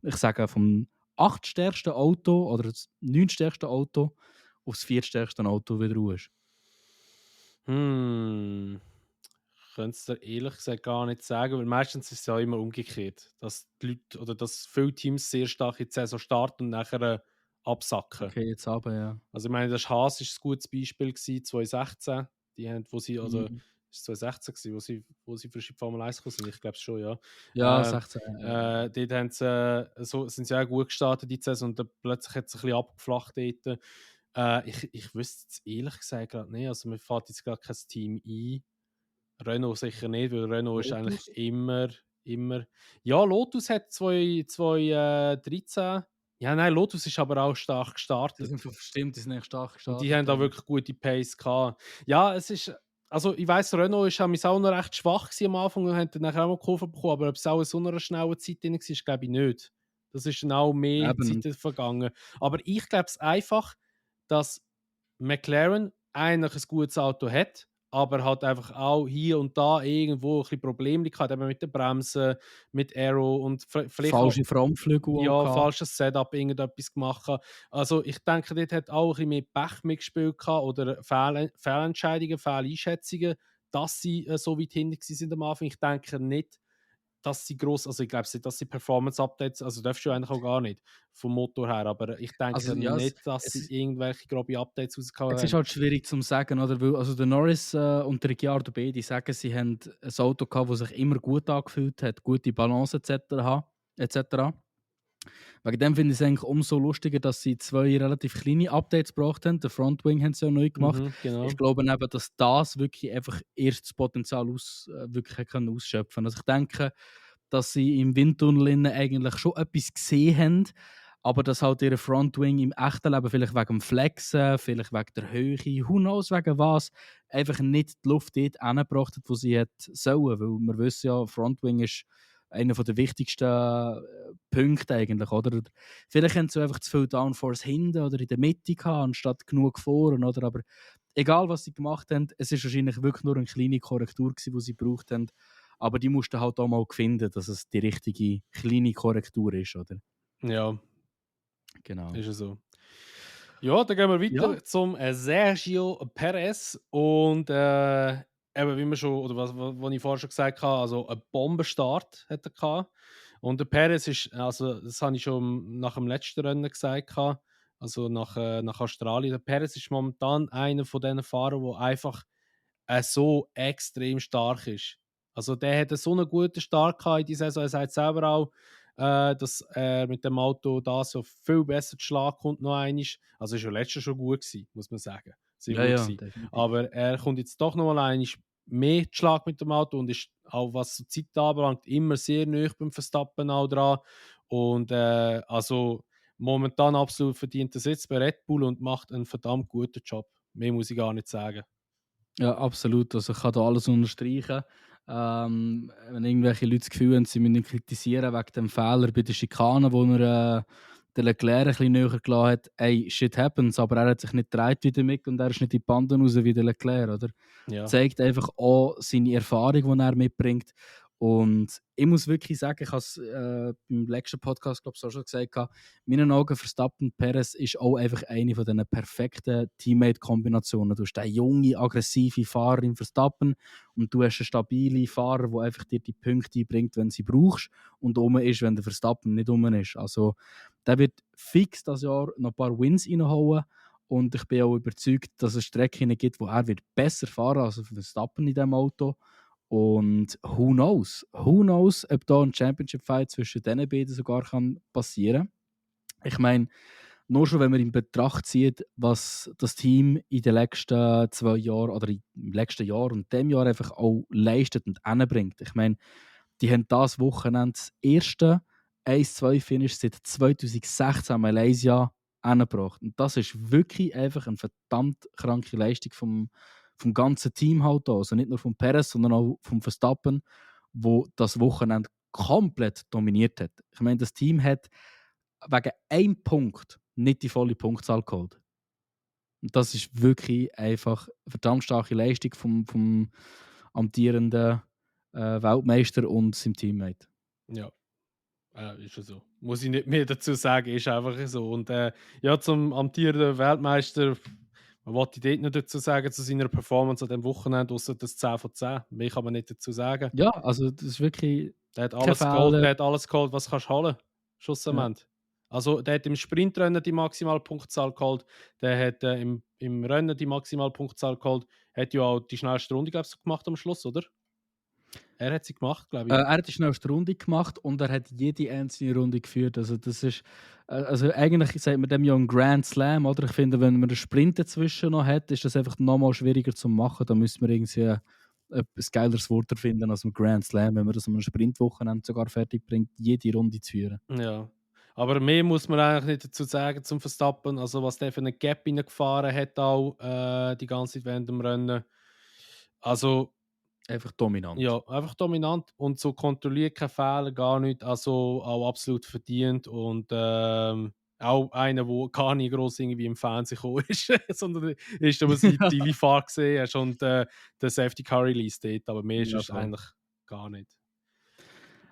ich sage, vom 8. stärksten Auto oder das 9. stärksten Auto aufs 4. stärkste Auto wieder raus ist. könnte es dir ehrlich gesagt gar nicht sagen, weil meistens ist es ja immer umgekehrt, dass die Leute oder dass viele Teams sehr stark in die Saison starten und nachher absacken. Okay, jetzt aber, ja. Also ich meine, das Haas ist ein gutes Beispiel gewesen, 2016. Die haben, wo sie, also Mhm. ist 2016 gewesen, wo sie frisch in die Formel 1 gekommen sind, ich glaube es schon, ja. Ja, Ähm, 16. dort haben sie, sind sie auch gut gestartet die Saison und dann plötzlich hat es ein bisschen abgeflacht dort. Ich wüsste es ehrlich gesagt gerade nicht, also mir fällt jetzt gerade kein Team ein. Renault sicher nicht, weil Renault ist eigentlich Lotus? immer. Ja, Lotus hat 2013. Ja, nein, Lotus ist aber auch stark Die gestartet. sind stimmt, die sind echt stark Und die gestartet. haben da Ja. wirklich gute Pace gehabt. Ja, es ist. Also, ich weiss, Renault ist auch noch recht schwach gewesen am Anfang und hat dann nachher auch noch Kurve bekommen, aber ob es auch in so einer schnellen Zeit drin war, glaube ich nicht. Das ist dann auch mehr Eben. Zeit vergangen. Aber ich glaube es einfach, dass McLaren eigentlich ein gutes Auto hat, aber hat einfach auch hier und da irgendwo ein bisschen Probleme gehabt, eben mit den Bremsen, mit Aero und vielleicht auch Falsche Frontflügel auch gehabt. falsches Setup, irgendetwas gemacht haben. Also ich denke, dort hat auch ein bisschen mehr Pech mitgespielt gehabt oder Fehlentscheidungen, Fehleinschätzungen, dass sie so weit hinten sind am Anfang. Ich denke nicht, dass sie gross, also ich glaube nicht, dass sie Performance-Updates, also darfst du eigentlich auch gar nicht vom Motor her, aber ich denke Also ja, nicht, dass sie irgendwelche grobe Updates rausgehauen es ist haben. halt schwierig zu sagen, oder? Weil, also der Norris und der Ricciardo beide sagen, sie haben ein Auto gehabt, das sich immer gut angefühlt hat, gute Balance etc. Wegen dem finde ich es eigentlich umso lustiger, dass sie 2 relativ kleine Updates gebraucht haben. Den Frontwing haben sie ja neu gemacht. Genau. Ich glaube eben, dass das wirklich einfach erst das Potenzial wirklich können ausschöpfen. Also ich denke, dass sie im Windtunnel innen eigentlich schon etwas gesehen haben, aber dass halt ihr Frontwing im echten Leben vielleicht wegen dem Flexen, vielleicht wegen der Höhe, who knows wegen was, einfach nicht die Luft dort hingebracht hat, wo sie hätte sollen. Weil wir wissen ja, Frontwing ist einer der wichtigsten Punkte eigentlich, oder? Vielleicht haben sie einfach zu viel Downforce hinten oder in der Mitte gehabt, anstatt genug vorne, oder? Aber egal, was sie gemacht haben, es ist wahrscheinlich wirklich nur eine kleine Korrektur gewesen, die sie gebraucht haben. Aber die musst du halt auch mal finden, dass es die richtige kleine Korrektur ist, oder? Ja, Genau. ist ja so. Ja, dann gehen wir weiter Ja. zum Sergio Perez und eben wie wir schon, oder was ich vorher schon gesagt habe, also einen Bombenstart hat er gehabt. Und der Perez ist, also das habe ich schon nach dem letzten Rennen gesagt, also nach Australien. Der Perez ist momentan einer von diesen Fahrern, der einfach so extrem stark ist. Also der hat so einen guten Start gehabt in dieser Saison. Er sagt selber auch, dass er mit dem Auto da so viel besser zu Schlag kommt noch einmal. Also ist ja letztes schon gut gewesen, muss man sagen. Sehr gut gewesen. Definitiv. Aber er kommt jetzt doch noch mal einmal mehr zu Schlag mit dem Auto und ist auch, was so Zeit anbelangt, immer sehr nah beim Verstappen auch dran. Und also momentan absolut verdienter Sitz bei Red Bull und macht einen verdammt guten Job. Mehr muss ich gar nicht sagen. Ja, absolut. Also ich kann da alles unterstreichen. Wenn irgendwelche Leute das Gefühl haben, sie müssen ihn kritisieren wegen dem Fehler bei der Schikane, wo er den Leclerc ein bisschen näher gelassen hat, ey, shit happens, aber er hat sich nicht gedreht wie der Mick und er ist nicht in die Banden raus wie der Leclerc, oder? Ja. Zeigt einfach auch seine Erfahrung, die er mitbringt. Und ich muss wirklich sagen, ich habe es beim letzten Podcast, glaube ich, auch schon gesagt, in meinen Augen Verstappen Perez ist auch einfach eine von diesen perfekten Teammate-Kombinationen. Du hast einen jungen, aggressiven Fahrer im Verstappen und du hast einen stabilen Fahrer, der einfach dir die Punkte einbringt, wenn du sie brauchst und um ist, wenn der Verstappen nicht um ist. Also der wird fix das Jahr noch ein paar Wins reinholen. Und ich bin auch überzeugt, dass es Strecken gibt, wo er wird besser fahren als Verstappen in diesem Auto. Und who knows, ob da ein Championship-Fight zwischen diesen beiden sogar kann passieren. Ich meine, nur schon, wenn man in Betracht zieht, was das Team in den letzten 2 Jahren oder im letzten Jahr und dem Jahr einfach auch leistet und hinbringt. Ich meine, die haben das Wochenende das erste 1-2-Finish seit 2016 Malaysia hingebracht. Und das ist wirklich einfach eine verdammt kranke Leistung vom ganzen Team halt auch. Also nicht nur vom Perez, sondern auch vom Verstappen, wo das Wochenende komplett dominiert hat. Ich meine, das Team hat wegen einem Punkt nicht die volle Punktzahl geholt. Und das ist wirklich einfach eine verdammt starke Leistung vom amtierenden Weltmeister und seinem Teammate. Ja. Ist ja so. Muss ich nicht mehr dazu sagen, ist einfach so. Und ja, zum amtierenden Weltmeister Was wollte ich dort nicht dazu sagen zu seiner Performance an diesem Wochenende, außer das 10 von 10? Mehr kann man nicht dazu sagen. Ja, also das ist wirklich Der hat kein alles geholt, Fehler. der hat alles geholt, was kannst du holen. Schlussendlich. Ja. Also der hat im Sprintrennen die Maximalpunktzahl geholt, der hat im Rennen die Maximalpunktzahl geholt, hat ja auch die schnellste Runde, glaube ich, gemacht am Schluss, oder? Er hat sie gemacht, glaube ich. Er hat die schnellste Runde gemacht und er hat jede einzelne Runde geführt. Also das ist, also eigentlich sagt man dem ja ein Grand Slam, oder? Ich finde, wenn man einen Sprint dazwischen noch hat, ist das einfach nochmal schwieriger zu machen. Da müssen wir irgendwie ein geileres Wort erfinden als ein Grand Slam, wenn man das am Sprintwochenende sogar fertig bringt, jede Runde zu führen. Ja. Aber mehr muss man eigentlich nicht dazu sagen zum Verstappen. Also was der für eine Gap reingefahren hat auch die ganze Zeit während dem Rennen. Also einfach dominant. Ja, einfach dominant und so kontrolliert, keine Fehler, gar nicht. Also auch absolut verdient und auch einer, der gar nicht gross irgendwie im Fernsehen gekommen ist, sondern ist aber die Fahrt gesehen hast und der Safety Car Release dort, aber mehr ist es eigentlich gar nicht.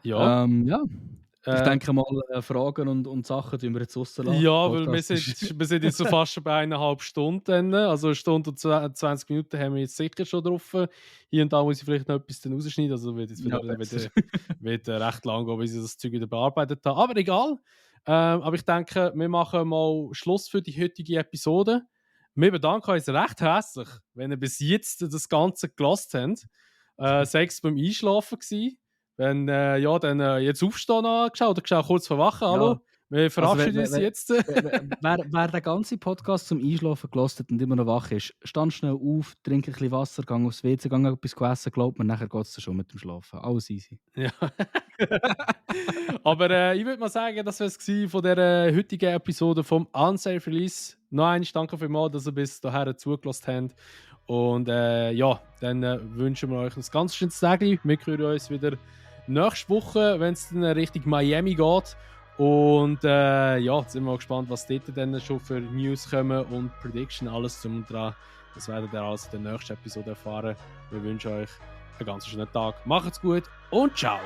Ja. Ich denke mal, Fragen und Sachen tun wir jetzt rauslassen. Ja, weil wir sind jetzt so fast schon bei 1,5 Stunden. Also 1 Stunde und 20 Minuten haben wir jetzt sicher schon drauf. Hier und da muss ich vielleicht noch etwas rausschneiden. Also wird jetzt wieder recht lang gehen, bis ich das Zeug wieder bearbeitet habe. Aber egal. Aber ich denke, wir machen mal Schluss für die heutige Episode. Wir bedanken uns recht herzlich, wenn ihr bis jetzt das Ganze gelassen habt. Sei es beim Einschlafen gewesen. Wenn dann jetzt aufstehen angeschaut oder kurz verwachen. Hallo, wir verabschieden uns jetzt. Wer den ganzen Podcast zum Einschlafen gehört hat und immer noch wach ist, stand schnell auf, trink ein bisschen Wasser, gang aufs WC, gang etwas essen, glaubt mir, nachher geht es schon mit dem Schlafen. Alles easy. Ja. Aber ich würde mal sagen, das war es von dieser heutigen Episode vom Unsafe Release. Noch einmal danke vielmals, dass ihr bis dahin zugelassen habt. Und dann wünschen wir euch ein ganz schönes Tag. Wir hören uns wieder nächste Woche, wenn es dann Richtung Miami geht. Und sind wir mal gespannt, was dort dann schon für News kommen und Prediction, alles zum und dran. Das werdet ihr alles in der nächsten Episode erfahren. Wir wünschen euch einen ganz schönen Tag. Macht's gut und ciao!